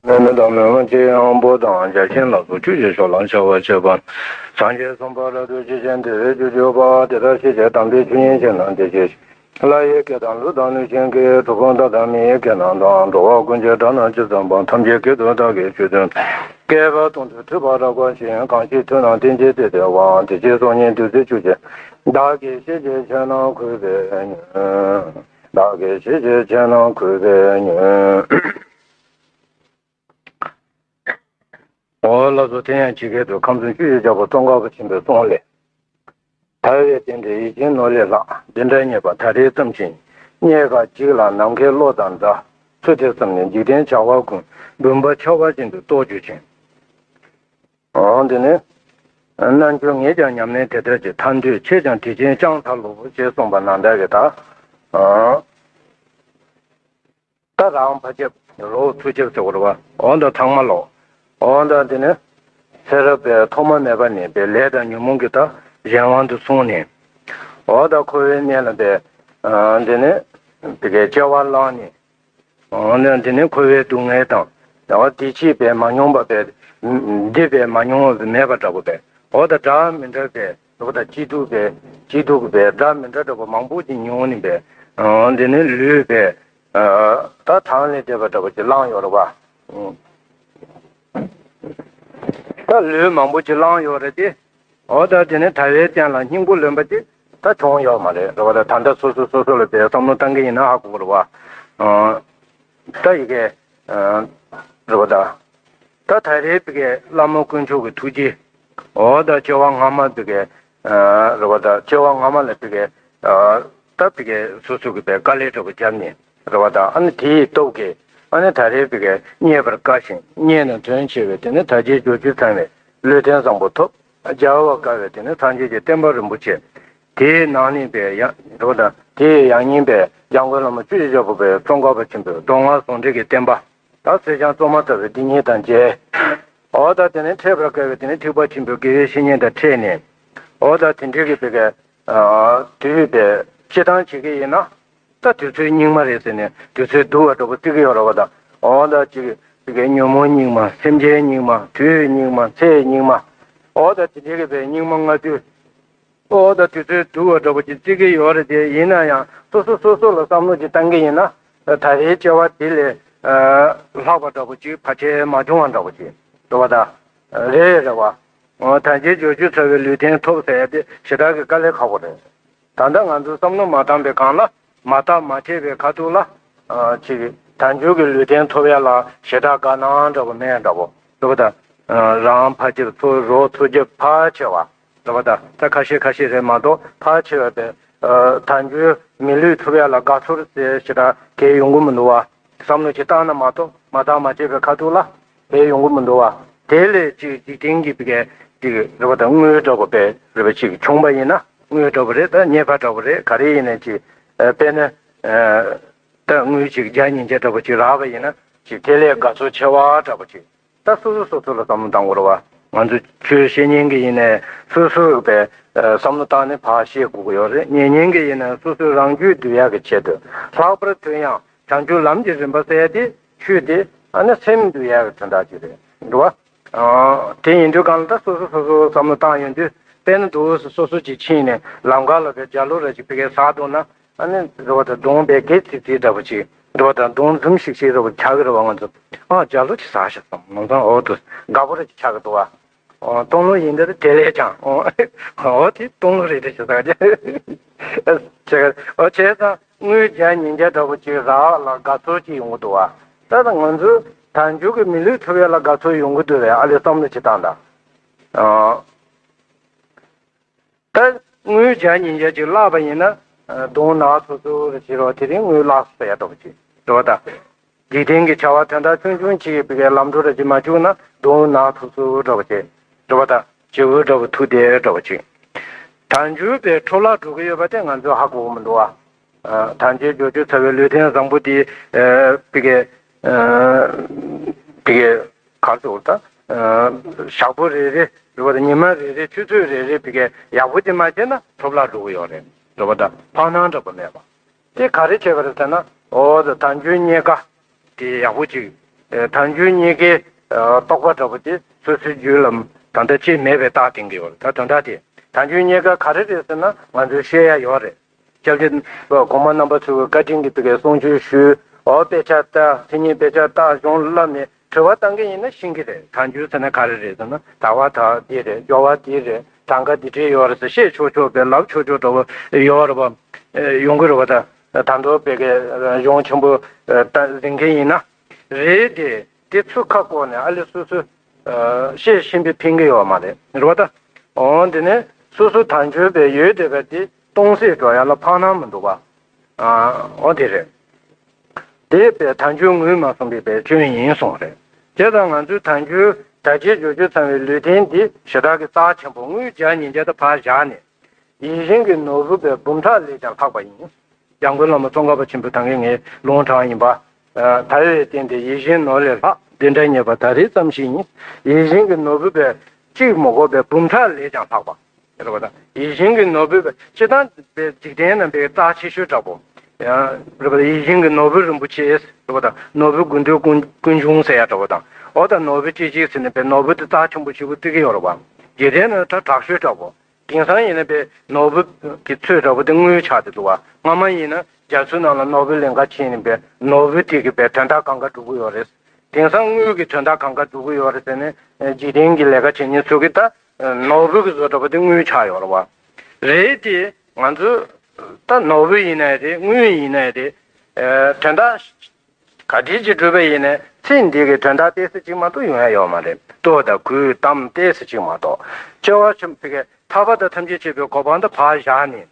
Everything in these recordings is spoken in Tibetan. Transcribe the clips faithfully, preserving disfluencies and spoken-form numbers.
མེ་མེ་དང་མེ་མ་ཅི་ཡང་པོ་དང་བརྒྱ་བྱིན་ལ་སོགས་བཅུ་གཅིག་ཕྱོགས་ལ་ཤར་བར་བྱེད་པ། སངས་རྒྱས་གསུམ་པ་རབ་ཏུ་ཇི་བཞིན་དུ་བཅུ་གཅིག་པ། དེ་ལྟར་ཤེས་བྱ་དམ་པའི་ཆོས་ཉིད་ཅན་རྣམས་དེ་བཞིན་གཤེགས། ལྷ་ཡི་སྐད་དང་ཀླུ་དང་གནོད་སྦྱིན་སྐད། གྲུལ་བུམ་དག་དང་མི་ཡི་སྐད་རྣམས་དང་། འགྲོ་བ་ཀུན་གྱི་སྒྲ་རྣམས་ཇི་ཙམ་པ། ཐམས་ཅད་སྐད་དུ་བདག་གིས་ཆོས་བསྟན་ཏོ། བསྐལ་པ་སྟོང་དུ་ཐོས་པ་རབ་དགའ་ཞིང་། གང་ཞིག་ཐོས་རྣམས་བརྟན་ཅིང་དད་དེ་བ། དེ་ཕྱིར་སྲོག་སྙིང་བདུད་རྩི་ཆུ་བཞིན། བདག་གིས་ཤེས་བྱའི་ཆོས་རྣམས་གུས་པས་ཉོན། བདག་གིས་ཤེས་བྱའི་ཆོས་རྣམས་གུས་པས་ཉོན། འོ་ལགས་སོ། དེ་ཡང་ཇི་སྐད་དུ། ཁམས་གསུམ་ཆོས་ཀྱི་རྒྱལ་པོ་ཙོང་ཁ་པ་ཆེན་པོའི་གསུང་ལས། ཐར་པའི་རྟེན་འབྲེལ་ཡིད་བཞིན་ནོར་ལས་ལྷག་འདི་འདྲ་རྙེད་པ་ད་རེས་ཙམ་ཞིག་རྙེད་དཀའ་འཇིག་ལ་ནམ་མཁའི་གློག་དང་འདྲ། ཚུལ་དེ་བསམས་ནས་འཇིག་རྟེན་བྱ་བ་ཀུན། འབུམ་པ་ཆར་པ་བཞིན་དུ་རྟོགས་གྱུར་ཅིང་། འོ་འདི་ནི། རྣལ་འབྱོར་ངས་ཀྱང་ཉམས་ལེན་དེ་ལྟར་བྱས། ཐར་འདོད་ཁྱེད་ཀྱང་དེ་བཞིན་ཤང་ཐབས་ལོ་ཞེས་གསུངས་པ་ནང་ལྟར་གྱི་ད། ད་རང་ཕ་ཁྱབ་རོགས་ཚུར་ཁྱབ་ཟེར་བ་རེད་བ། འོ་ད་ཚང་མ་ལོག་འོ་ད་འདི་ནི། ཚེ་རབས་པའི་ཐོག་མ་མེད་པ་ནས་པའི་ལས་དང་ཉོན་མོངས་ཀྱི་ད་གཞན་དབང་དུ་སོང་ནས། འོ་ད་འཁོར་བའི་གནས་ལ་པའི། འདི་ནི། དེ་གའི་སྐྱེ་བ་བླངས་ནས། འོ་ན་འདི་ནི་འཁོར་བའི་སྡུག་བསྔལ་དང་། འོ་དེ་ཕྱིས་པའི་མ་མྱོང་བ་པའི། འདི་པའི་མ་མྱོང་བ་མེད་པ་འདྲ་པོ་པའི། འོ་ད་འདྲ་མི་འདྲ་པའི་འོ་ད་སྐྱིད་སྡུག་པའི་སྐྱིད་སྡུག་པའི་འདྲ་མི་འདྲ་འདྲ་པོ་མང་པོ་ཅིག་མྱོང་ནས་པའི། འདི་ནི་ལུས་པའི། ད་དང་ལས་འདས་པ་འདྲ་པོ་ཅིག་བླངས་ཡོད་རེད་བ། ད་ལུས་མང་པོ་ཅིག་བླངས་ཡོད་རེད་དེ། འོ་ད་དེ་ནི་ཐར་པའི་རྟེན་ལ་སྙིང་པོ་ལོན་པ་ཅིག་ད་བྱུང་ཡོད་མ་རེད་རེད་བ། ད་ད་ལྟ་སོ་སོ་སོ་སོ་ལ་དེ་བསམ་བློ་བཏང་གི་ཡིན་ན་ཧ་གོ་གི་རེད་བ། ད་ཡི་གེ་རེད་བ། ད་ད་ད་རེས་པའི་གི་བླ་མ་དཀོན་མཆོག་གི་ཐུགས་རྗེ། འོ་ད་སྐྱེ་བ་སྔ་མ་པའི་གི་རེད་བ། ད་སྐྱེ་བ་སྔ་མ་ལ་པའི་གི་ད་པའི་གི་སོ་སོ་གི་པའི་དཀའ་ལས་འདྲ་པོ་བརྒྱབ་ནས་རེད་བ། ད་ཨ་ནི་དེའི་སྟོབས་ཀྱིས་ཨ་ནི་ད་རེས་པའི་གི་རྙེད་པར་དཀའ་ཞིང་རྙེད་ན་དོན་ཆེ་བའི་དེ་ནི་དལ་བརྒྱད་འབྱོར་བཅུ་ཚང་བའི་ལུས་རྟེན་བཟང་པོ་ཐོབ། རྒྱལ་བ་དཀའ་བའི་དེ་ནི་སངས་རྒྱས་ཀྱི་བསྟན་པ་རིན་པོ་ཆེ། དེའི་ནང་ནས་པའི་ཡང་འགྲོ་དང་དེའི་ཡང་སྙིང་པའི་འཇམ་མགོན་བླ་མ་བཅུ་གཅིག་གྱུར་པའི་ཙོང་ཁ་པ་ཆེན་པོའི་མདོ་སྔགས་ཟུང་འབྲེལ་གྱི་བསྟན་པ། ད་ཚེས་བྱང་བཙོ་མ་ལྟ་བུའི་འདི་ཉིད་དང་མཇལ། འོ་ད་དེ་ནས་ཐེག་པར་དཀའ་བའི་དེ་ནི་ཐེག་པ་ཆེན་པོའི་དགེ་བའི་བཤེས་གཉེན་དང་འཕྲད་ནས། འོ་ད་དེ་འདྲའི་གི་པའི་གི་དུས་པའི་སྤྱི་བཏང་བྱེད་ཀྱི་ཡིན་ན། ད་དུས་ཚོད་སྙིགས་མ་རེད་ཟེར་ནས་དུས་ཚོད་སྡུག་པ་འདྲ་པོ་བརྩི་གི་ཡོད་རེད་བ། ད་འོ་ད་ཅིག་དེ་གའི་ཉོན་མོངས་སྙིགས་མ། སེམས་ཅན་སྙིགས་མ། དུས་སྙིགས་མ། ཚེ་སྙིགས་མ། འོ་ད་དེ་འདྲའི་གི་པའི་སྙིགས་མ་ལྔ་བདོའི། འོ་ད་དུས་ཚོད་སྡུག་པ་འདྲ་པོ་ཅིག་བརྩི་གི་ཡོད་རེད་དེ། ཡིན་ན་ཡང་སོ་སོ་སོ་སོ་ལ་བསམ་བློ་ཅིག་བཏང་གི་ཡིན་ན། ད་རེས་སྐྱེ་བ་དེ་ལས་ལྷག་པ་འདྲ་པོ་ཅིག་ཕལ་ཆེར་མ་བྱུང་བ་འདྲ་པོ་ཅིག་འདུག་བ། ད་རེད་རེད་བ། འོ་དལ་བརྒྱད་འབྱོར་བཅུ་ཚང་བའི་ལུས་རྟེན་ཐོབ་ཟེར་ཡ་དེ་ཞེ་དྲག་གི་དཀའ་ལས་ཁག་པོ་རེད། ད་ལྟ་ང་ཚོས་བསམ་བློ་མ་བཏང་པའི་སྒང་ལ། མ་བརྟགས་མ་དཔྱད་པའི་ཁ་ཐུག་ལ། ཨ་ཅིག་དལ་འབྱོར་གྱི་ལུས་རྟེན་ཐོབ་ཡ་ལ་ཞེ་དྲག་དགའ་སྣང་འདྲ་པོ་མེད་འདྲ་པོ་འདུག་བ། ད་རང་ཕར་ཁྱེར་ཚུར་རོགས་ཚུར་རྒྱབ་ཕར་ཆེ་བ་འདུག་བ། ད་ད་ཁ་ཤས་ཁ་ཤས་རེད་མ་གཏོགས་ཕར་ཆེ་བ་དེ། ཨ་དལ་འབྱོར་མི་ལུས་ཐོབ་ཡ་ལ་དགའ་ཚོར་ཟེར་ཞེ་དྲག་གས་ཡོང་གི་མི་འདུག་བ། བསམ་བློ་ཅིག་བཏང་ན་མ་གཏོགས་མ་བརྟགས་མ་དཔྱད་པའི་ཁ་ཐུག་ལ་དེ་ཡོང་གི་མི་འདུག་བ། དེ་ལས་ཅིག་འཇིག་རྟེན་གྱི་པའི་གི་ཅིག་རེད་བ། ད་དངུལ་འདྲ་པོ་པའི་རེད་བ། ཅིག་བྱུང་བ་ཡིན་ན་དངུལ་འདྲ་པོ་རེད། ད་རྙེད་པ་འདྲ་པོ་རེད། ག་རེ་ཡིན་ན་ཅིག་ཨ་དཔེར་ན། ཨ་ད་དངུལ་ཅིག་བརྒྱ་ཉིས་བརྒྱ་འདྲ་པོ་ཅིག་རག་པ་ཡིན་ན་ཅིག་དེ་ལས་དགའ་ཚོར་ཆེ་བ་འདྲ་པོ་ཅིག་ད་སོ་སོ་སོ་སོ་ལ་བསམ་བློ་བཏང་དགོས་རེད་བ། ང་ཚོ་ཆོས་བཤད་མཁན་གྱི་ཡིན་ནའི་སོ་སོ་པའི་ཨ་བསམ་བློ་བཏང་ནས་ཕར་བཤད་དགོས་ཀྱི་ཡོད་རེད། ཉན་མཁན་གྱི་ཡིན་ནའི་སོ་སོའི་རང་རྒྱུད་འདུལ་ཡག་གི་ཆེད་དུ། ལྷག་པར་དུ་ཡང་བྱང་ཆུབ་ལམ་གྱི་རིམ་པ་ཟེར་ཡ་དེ་ཆོས་དེ་ཨ་ནི་སེམས་འདུལ་ཡག་གི་དོན་དག་ཅིག་རེད་འདུག་བ། ཨ་དེ་ཡིན་དུས་གང་ལ་ད་སོ་སོ་སོ་སོ་བསམ་བློ་བཏང་ཡོང་དུས། དཔེར་ན་འདུག་སེ་སོ་སོ་ཅིག་ཕྱིན་ནས་ལམ་ཁ་ལ་པའི་ལྗགས་ལོ་ར་ཅིག་ཕ་གིར་ཟག་འདུག་ན། ཨ་ནི་རེད་བ། ད་གདོང་པའི་སྒལ་ཚིག་ཚིག་འདྲ་པོ་ཅིག་རེད་བ། ད་གདོང་འཛུམ་ཤིག་ཤིག་རེད་བ། ཆགས་ཀྱི་རེད་བ། ང་ཚོ་ཨ་ལྗགས་ལོ་ཅིག་ཟག་ཤག་བསམ། ང་ཚོ་འོ་དུ་དགའ་པོ་ར་ཅིག་ཆགས་ཀྱི་འདུག་བ། ཨོ་སྟོང་ལོ་ཡིན་ད་དེ་ལས་ཀྱང་། ཨོ་ཨོ་དེ་སྟོང་ལོ་རེད་དེ་ཞེ་ས་ཀྱི་ཨོ་བྱས་ཙང་དངུལ་བརྒྱ་ཉིས་བརྒྱ་འདྲ་པོ་ཅིག་རག་ལ་དགའ་ཚོར་ཅིག་ཡོང་གི་འདུག་བ། ད་ད་ང་ཚོ་དལ་འབྱོར་གྱི་མི་ལུས་ཐོབ་ཡ་ལ་དགའ་ཚོར་ཡོང་གི་འདུག་བས། ཨ་ལས་བསམ་བློ་ཅིག་བཏང་ད། ཨོ། ད་དངུལ་བརྒྱ་ཉིས་བརྒྱ་ཅིག་བརླག་པ་ཡིན་ན། གདོང་ནག་ཚུབ་ཚུབ་རེ་བྱེད་རོགས། དེ་རིང་དངུལ་བརླག་སོང་ཟེར་ཡ་འདྲ་པོ་ཅིག་འགྲོ་བ་དང་། འཇིག་རྟེན་གྱི་བྱ་བ་དོན་དག་ཆུང་ཆུང་ཅིག་གི་ལམ་འགྲོ་ར་ཅིག་མ་བྱུང་ན་གདོང་ནག་ཚུབ་ཚུབ་འདྲ་པོ་ཅིག་འགྲོ་བ་དང་། བྱིའུ་འདྲ་པོ་ཐུག་བསྡད་འདྲ་པོ་ཅིག་དལ་འབྱོར་པའི་འཕྲོ་བརླག་འགྲོ་གི་ཡོད་པ་དེ་ང་ཚོས་ཧ་གོ་གི་མི་འདུག་བ། དལ་བརྒྱད་འབྱོར་བཅུ་ཚང་བའི་ལུས་རྟེན་བཟང་པོ་དེ། ཨ་ཕ་གི་ཨ་ཕ་གི་གར་སོང་ད། ཨ་ཞག་པོ་རེ་རེ་རེད་བ། ད་ཉི་མ་རེ་རེ་ཆུ་ཚོད་རེ་རེ་ཕ་གི་ཡག་པོ་ཅིག་མ་བྱས་ན་འཕྲོ་བརླག་འགྲོ་གི་ཡོད་རེད། རེད་བ། ད་འཕར་སྣང་འདྲ་པོ་མེད་པ། དེ་ག་རེ་བྱས་པ་རེད་ཟེར་ན། འོ་ད་དལ་འབྱོར་རྙེད་དཀའ་དེ་ཡག་པོ་ཅིག་ དལ་འབྱོར་རྙེད་དཀའི་རྟོགས་པ་འདྲ་པོ་དེ་སོ་སོའི་རྒྱུད་ལ་ད་ལྟ་ཅིག་མེད་པའི་རྟགས་བསྟན་གྱི་ཡོད་རེད། ད་དོན་དག་དེ་དལ་འབྱོར་རྙེད་དཀའ་ག་རེ་རེད་ཟེར་ན་ང་ཚོས་ཤེས་ཡ་ཡོད་རེད། སྐྱབས་རྗེ་གོང་མ་རྣམ་པ་ཚོས་བཀའ་དྲིན་གྱིས་དེ་གའི་གསུང་ཆོས་ཞུས། འོ་དཔེ་ཆ་ལྟ། མཚན་ཉིད་དཔེ་ཆ་ལྟ། གཞུང་བསླབ་ནས་དྲི་བ་བཏང་གི་ཡིན་ན་ཤེས་ཀྱི་རེད། དལ་འབྱོར་ཟེར་ན་ག་རེ་རེད་ཟེར་ན་དལ་བ་དང་འདི་རེད། འབྱོར་བ་འདི་རེད། གྲངས་ཀ་འདི་འདྲའི་ཡོད་རེད་ཟེར་བཤད་ཆོག་ཆོག་པའི་ལབ་ཆོག་ཆོག་འདྲ་པོ་ཡོད་རེད་པ། ཡོང་གི་རེད་པ། ད་ད་མདོ་དཔེ་གའི་གཞུང་ཆེན་པོ་ད་ཟིན་མཁན་ཡིན་ན་རེད་དེ། དེ་ཚུར་ཁ་བསྐོར་ནས་ཨ་ལེ་སོ་སོ་ཤེས་ཤེས་པའི་ཕན་གྱི་ཡོད་མ་རེད། རེད་པ་ད། འོ་འདི་ནས་སོ་སོ་དལ་འབྱོར་པའི་ཡོད་བསྡད་པ་དེ་སྟོང་ཟད་འགྲོ་ཡ་ལ་ཕན་ན་མི་འདུག་པ། འོ་དེ་རེད། དེ་པའི་དལ་འབྱོར་ངོས་མ་བཟུང་བའི་པའི་སྐྱོན་ཡིན་གསུངས་རེད། དེ་དང་ང་ཚོའི་དལ་འབྱོར་དལ་བྱེད་འབྱོར་བཅུ་ཚང་བའི་ལུས་རྟེན་འདི་ཞེ་དྲག་གི་རྩ་ཆེན་པོ་དངུལ་བརྒྱ་ཉིས་བརྒྱ་དེ་ཕར་བཞག་ནས། ཡིད་བཞིན་གྱི་ནོར་བུ་པའི་འབུམ་ཕྲག་ལས་ཀྱང་ལྷག་པ་ཡིན། འཇམ་མགོན་བླ་མ་ཙོང་ཁ་པ་ཆེན་པོས་ད་གིན་ངས་ལུང་དྲངས་ཡིན་པ། ད་བས་བརྟེན་ཏེ་ཡིད་བཞིན་ནོར་ལས་ལྷག་འདི་འདྲ་རྙེད་པ་ད་རེས་ཙམ་ཞིག་ཡིན། ཡིད་བཞིན་གྱི་ནོར་བུ་པའི་གཅིག་མི་དགོས་པའི་འབུམ་ཕྲག་ལས་ཀྱང་ལྷག་པ། རེད་པ་ད། ཡིད་བཞིན་གྱི་ནོར་བུ་པའི་སྤྱིར་བཏང་པའི་འཇིག་རྟེན་ན་པའི་རྩ་ཆེ་ཤོས་འདྲ་པོ། ཡང་རེད་པ་ད། ཡིད་བཞིན་གྱི་ནོར་བུ་རིན་པོ་ཆེ། རེད་པ་ད། ནོར་བུ་དགོས་འདོད་ཀུན་ཀུན་འབྱུང་ཟེར་ཡ་འདྲ་པོ་དང་། འོ་ད་ནོར་བུ་སྐྱེ་གཅིག་ཟེར་ནས་པའི་ནོར་བུ་དེ་རྩ་ཆེན་པོ་ཞིག་པོ་བརྩི་གི་ཡོད་རེད་པ། འཇིག་རྟེན་ན་ད་དྲག་ཤོས་འདྲ་པོ། དེང་སང་ཡིན་ན་པའི་ནོར་བུ་གི་ཚོད་འདྲ་པོ་དེ་དངུལ་ཆགས་ཏེ་འདུག་པ། སྔ་མ་ཡིན་ན་རྒྱ་མཚོའི་ནང་ལ་ནོར་བུ་ལིང་ག་ཕྱིན་ནས་པའི་ནོར་བུ་དེ་གི་པའི་དོན་དག་གང་ག་འགྲུབ་གི་ཡོད་རེད། དེང་སང་དངུལ་གི་དོན་དག་གང་ག་འགྲུབ་གི་ཡོད་རེད་ཟེར་ནས་འཇིག་རྟེན་གྱི་ལས་ཀ་བྱེད་མཁན་ཚོ་གི་ད་ནོར་བུ་གི་བཟོ་འདྲ་པོ་དེ་དངུལ་ཆགས་ཡོད་རེད་པ། རེད་དེ་ང་ཚོ་ད་ནོར་བུ་ཡིན་ནའི་རེད། དངུལ་ཡིན་ནའི་རེད། དོན་དག་ག་འདྲ་ཅིག་སྒྲུབ་པ་ཡིན་ནའི་ཚེ་འདི་གི་དོན་དག་ཏོག་ཙམ་ཅིག་མ་གཏོགས་ཡོང་ཡ་ཡོད་མ་རེད། ལྟོ་དང་གོས་གཏམ་ཏོག་ཙམ་ཅིག་མ་གཏོགས། སྐྱེ་བ་ཕྱི་མ་ཕ་གིའི་ཐར་པ་དང་ཐམས་ཅད་མཁྱེན་པའི་གོ་འཕང་དེ་ཕར་བཞག་ནས།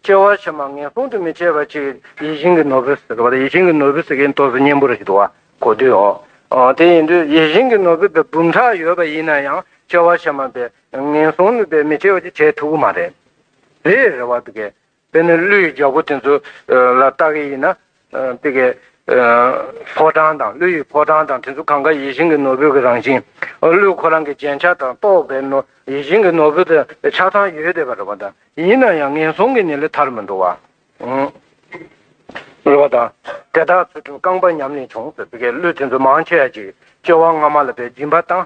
སྐྱེ་བ་ཕྱི་མ་ངན་སོང་དུ་མི་སྐྱེ་བ་ཅིག་ཡིད་བཞིན་གྱི་ནོར་བུ་ཟེར་བ་དང་། ཡིད་བཞིན་གྱི་ནོར་བུ་ཟེར་མཁན་ཏོག་ཙམ་སྙན་པོ་རེ་ཞིག་འདུག་པ། གོ་དུས་འོ། འོ་དེ་ཡིན་དུས་ཡིད་བཞིན་གྱི་ནོར་བུ་པའི་འབུམ་ཕྲག་ཡོད་པ་ཡིན་ན་ཡང་སྐྱེ་བ་ཕྱི་མ་པའི་ངན་སོང་དུ་པའི་མི་སྐྱེ་བ་ཅིག་བྱེད་ཐུབ་ཀྱི་མ་རེད། རེད་རེད་པ། དེ་གས། དཔེར་ན་ཀླུ་ཡི་རྒྱལ་པོ་དེ་ཚོ་ལ་བལྟ་གི་ཡིན་ན། དེ་གའི་ཕོ་བྲང་དང་། ཀླུ་ཡི་ཕོ་བྲང་དང་དེ་ཚོ་གང་ག་ཡིད་བཞིན་གྱི་ནོར་བུ་གི་རང་བཞིན། ཀླུ་ཁོ་རང་གི་རྒྱན་ཆ་དང་ཏོག་པའི་ནོར། ཡིད་བཞིན་གྱི་ནོར་བུ་དེ་ཆ་ཚང་ཡོད་བསྡད་པ་རེད་པ། ད་ཡིན་ན་ཡང་ངན་སོང་གི་གནས་ལས་ཐར་མི་འདུག་པ། རེད་པ། ད་དེ་དག་ཚུལ་ཁྲིམས་རྐང་པ་ཉམས་ནས་བྱུང་ཟེར་བའི་གི་ཀླུ་དེ་ཚོ་མང་ཆེ་བ་ཅིག་སྐྱེ་བ་སྔ་མ་ལ་པའི་སྦྱིན་པ་བཏང་།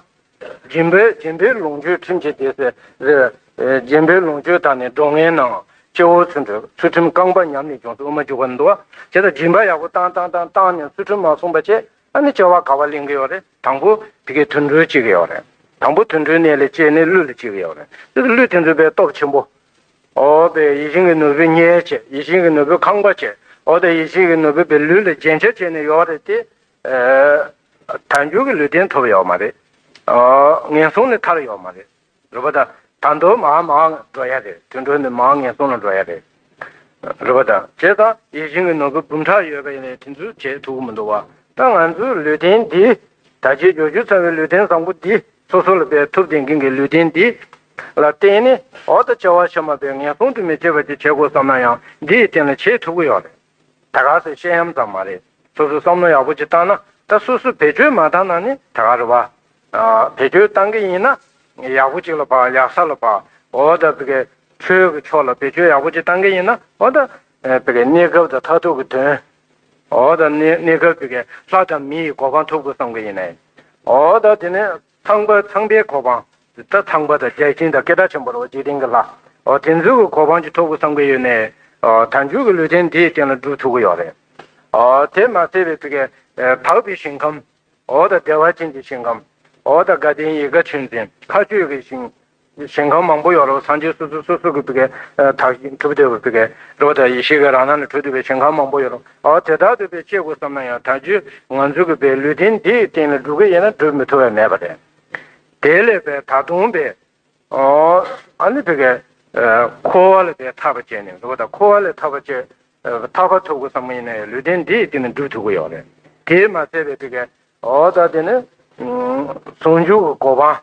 སྦྱིན་པའི་སྦྱིན་པའི་ལོངས་སྤྱོད་ཁྲིམས་ཀྱི་སྡེ་ཟེར་རེད། སྦྱིན་པའི་ལོངས་སྤྱོད་དག་ནི་འགྲོ་ངན་ནའང་། སྐྱེ་བོ་ཚུལ་ཁྲིམས་ཚུལ་ཁྲིམས་རྐང་པ་ཉམས་ནས་བྱུང་ཟེར་དབུ་མ་འཇུག་པ་འདུག་པ། བྱས་ཙང་སྦྱིན་པ་ཡག་པོ་བཏང་བཏང་བཏང་བཏང་ནས་ཚུལ་ཁྲིམས་མ་བསྲུངས་པ་བྱས། ཨ་ནི་སྐྱེ་བ་ག་པར་ལེན་གྱི་ཡོད་རེད། དང་པོ་ཕ་གིའི་དུད་འགྲོར་སྐྱེ་གི་ཡོད་རེད། དང་པོ་དུད་འགྲོའི་གནས་ལས་སྐྱེས་ནས་ཀླུ་ལ་སྐྱེ་གི་ཡོད་རེད། དེ་ཀླུ་དེ་ཚོ་པའི་སྟོབས་ཆེན་པོ། འོ་པའི་ཡིད་བཞིན་གྱི་ནོར་བུའི་གཉེར་བྱས། ཡིད་བཞིན་གྱི་ནོར་བུའི་ཁང་པ་བྱས། འོ་དེ་ཡིད་བཞིན་གྱི་ནོར་བུ་པའི་ལུས་ལ་རྒྱན་ཆ་བྱས་ནས་ཡོད་རེད་དེ། དལ་འབྱོར་གྱི་ལུས་རྟེན་ཐོབ་ཡོད་མ་རེད། ངན་སོང་ནས་ཐར་ཡོད་མ་རེད། རེད་པ། ད་ད་དུང་མར་མར་འགྲོ་ཡ་རེད། དུད་འགྲོ་ནས་མར་ངན་སོང་ལ་འགྲོ་ཡ་རེད། རེད་པ། ད་བྱས་ཙང་ཡིད་བཞིན་གྱི་ནོར་བུ་འབུམ་ཕྲག་ཡོད་པ་ཡིན་ནའི་དེ་ཚོ་བྱེད་ཐུབ་ཀྱི་མི་འདུག་པ། ད་ང་ཚོའི་ལུས་རྟེན་འདི། དལ་བྱེད་འབྱོར་བཅུ་ཚང་བའི་ལུས་རྟེན་བཟང་པོ་འདི། སོ་སོ་ལ་པའི་ཐོབ་བསྡད་མཁན་གྱི་ལུས་རྟེན་འདི་ལ་བརྟེན་ནས། འོ་ད་སྐྱེ་བ་ཕྱི་མ་པའི་ངན་སོང་དུ་མི་སྐྱེ་བ་ཅིག་བྱེད་དགོས་བསམ་ན་ཡང་འདི་ཡི་སྟེང་ལ་བྱེད་ཐུབ་ཀྱི་ཡོད་རེད། ད་ག་ཟེ་བཤད་ཡམ་ཙམ་མ་རེད། སོ་སོས་བསམ་བློ་ཡག་པོ་ཅིག་བཏང་ན། ད་སོ་སོས་བེད་སྤྱོད་མ་བཏང་ན་ནི་ད་ག་རེད་པ། ཨ། བེད་སྤྱོད་བཏང་གི་ཡིན་ན་ཡག་པོ་ཅིག་ལ་ཕར། ཡག་ས་ལ་ཕར། འོ་ད་ཕ་གིའི་ཆོས་ཀྱི་ཕྱོགས་ལ་བེད་སྤྱོད་ཡག་པོ་ཅིག་བཏང་གི་ཡིན་ན། འོ་ད་ཨ་ཕ་གིའི་གནས་སྐབས་དང་མཐར་ཐུག་གི་དོན། འོ་ད་གནས་གནས་སྐབས་ཕ་གིའི་ལྷ་དང་མི་ཡི་གོ་འཕང་ཐོབ་དགོས་བསམ་གི་ཡིན་ནའི། འོ་ད་དེ་ནས་ཚངས་པ་ཚངས་པའི་གོ་འཕང་། ད་ཚངས་པ་དང་བརྒྱ་བྱིན་དང་སྐད་གྲགས་ཆེན་པོ་རེད་པ། འཇིག་རྟེན་གྱི་ལྷ། འོ་དེ་ཚོའི་གི་གོ་འཕང་ཅིག་ཐོབ་དགོས་བསམ་གི་ཡོད་ནའི། འོ་དལ་འབྱོར་གྱི་ལུས་རྟེན་འདིའི་སྟེང་ལ་སྒྲུབ་ཐུབ་ཀྱི་ཡོད་རེད། འོ་དེ་མ་ཚད་པའི་ཕ་གིའི་དག་པའི་ཞིང་ཁམས། འོ་ད་བདེ་བ་ཅན་གྱི་ཞིང་ཁམས། འོ་ད་དགའ་ལྡན་ཡིད་དགའ་ཆོས་འཛིན། མཁའ་སྤྱོད་ཀྱི་ཞིང་། ཞིང་ཁམས་མང་པོ་ཡོད་རེད་པ། སངས་རྒྱས་སོ་སོ་སོ་སོ་གི་ཕ་གིའི་དག་ཞིང་གྲུབ་བསྡད་པའི་ཕ་གིའི་རེད་པ། ད་ཡེ་ཤེས་ཀྱི་རང་སྣང་ལ་གྲུབ་བསྡད་པའི་ཞིང་ཁམས་མང་པོ་ཡོད་རེད་པ། འོ་དེ་དག་ཏུ་ཕར་སྐྱེ་དགོས་བསམ་ན་ཡང་དལ་འབྱོར་ང་ཚོ་གི་པའི་ལུས་རྟེན་འདིའི་སྟེང་ལ་སྒྲུབ་ཀྱི་ཡིན་ན་སྒྲུབ་མི་ཐུབ་པ་མེད་པ་རེད། དེ་ལས་པའི་ད་དུང་པའི། ཨོ། ཨ་ནི་ཕ་གིའི་ཨ་འཁོར་བ་ལས་པའི་ཐར་པ་བྱས་ནས་རེད་པ། ད་འཁོར་བ་ལས་ཐར་པ་བྱས། ཨ་ཐར་པ་ཐོབ་དགོས་བསམ་གི་ཡིན་ན་ཡང་ལུས་རྟེན་འདིའི་སྟེང་ནས་སྒྲུབ་ཐུབ་ཀྱི་ཡོད་རེད། དེས་མ་ཚད་པའི་ཕ་གིའི་ཨོ་ད་དེ་ནི་ཨ་ཟུང་འཇུག་གི་གོ་འཕང་།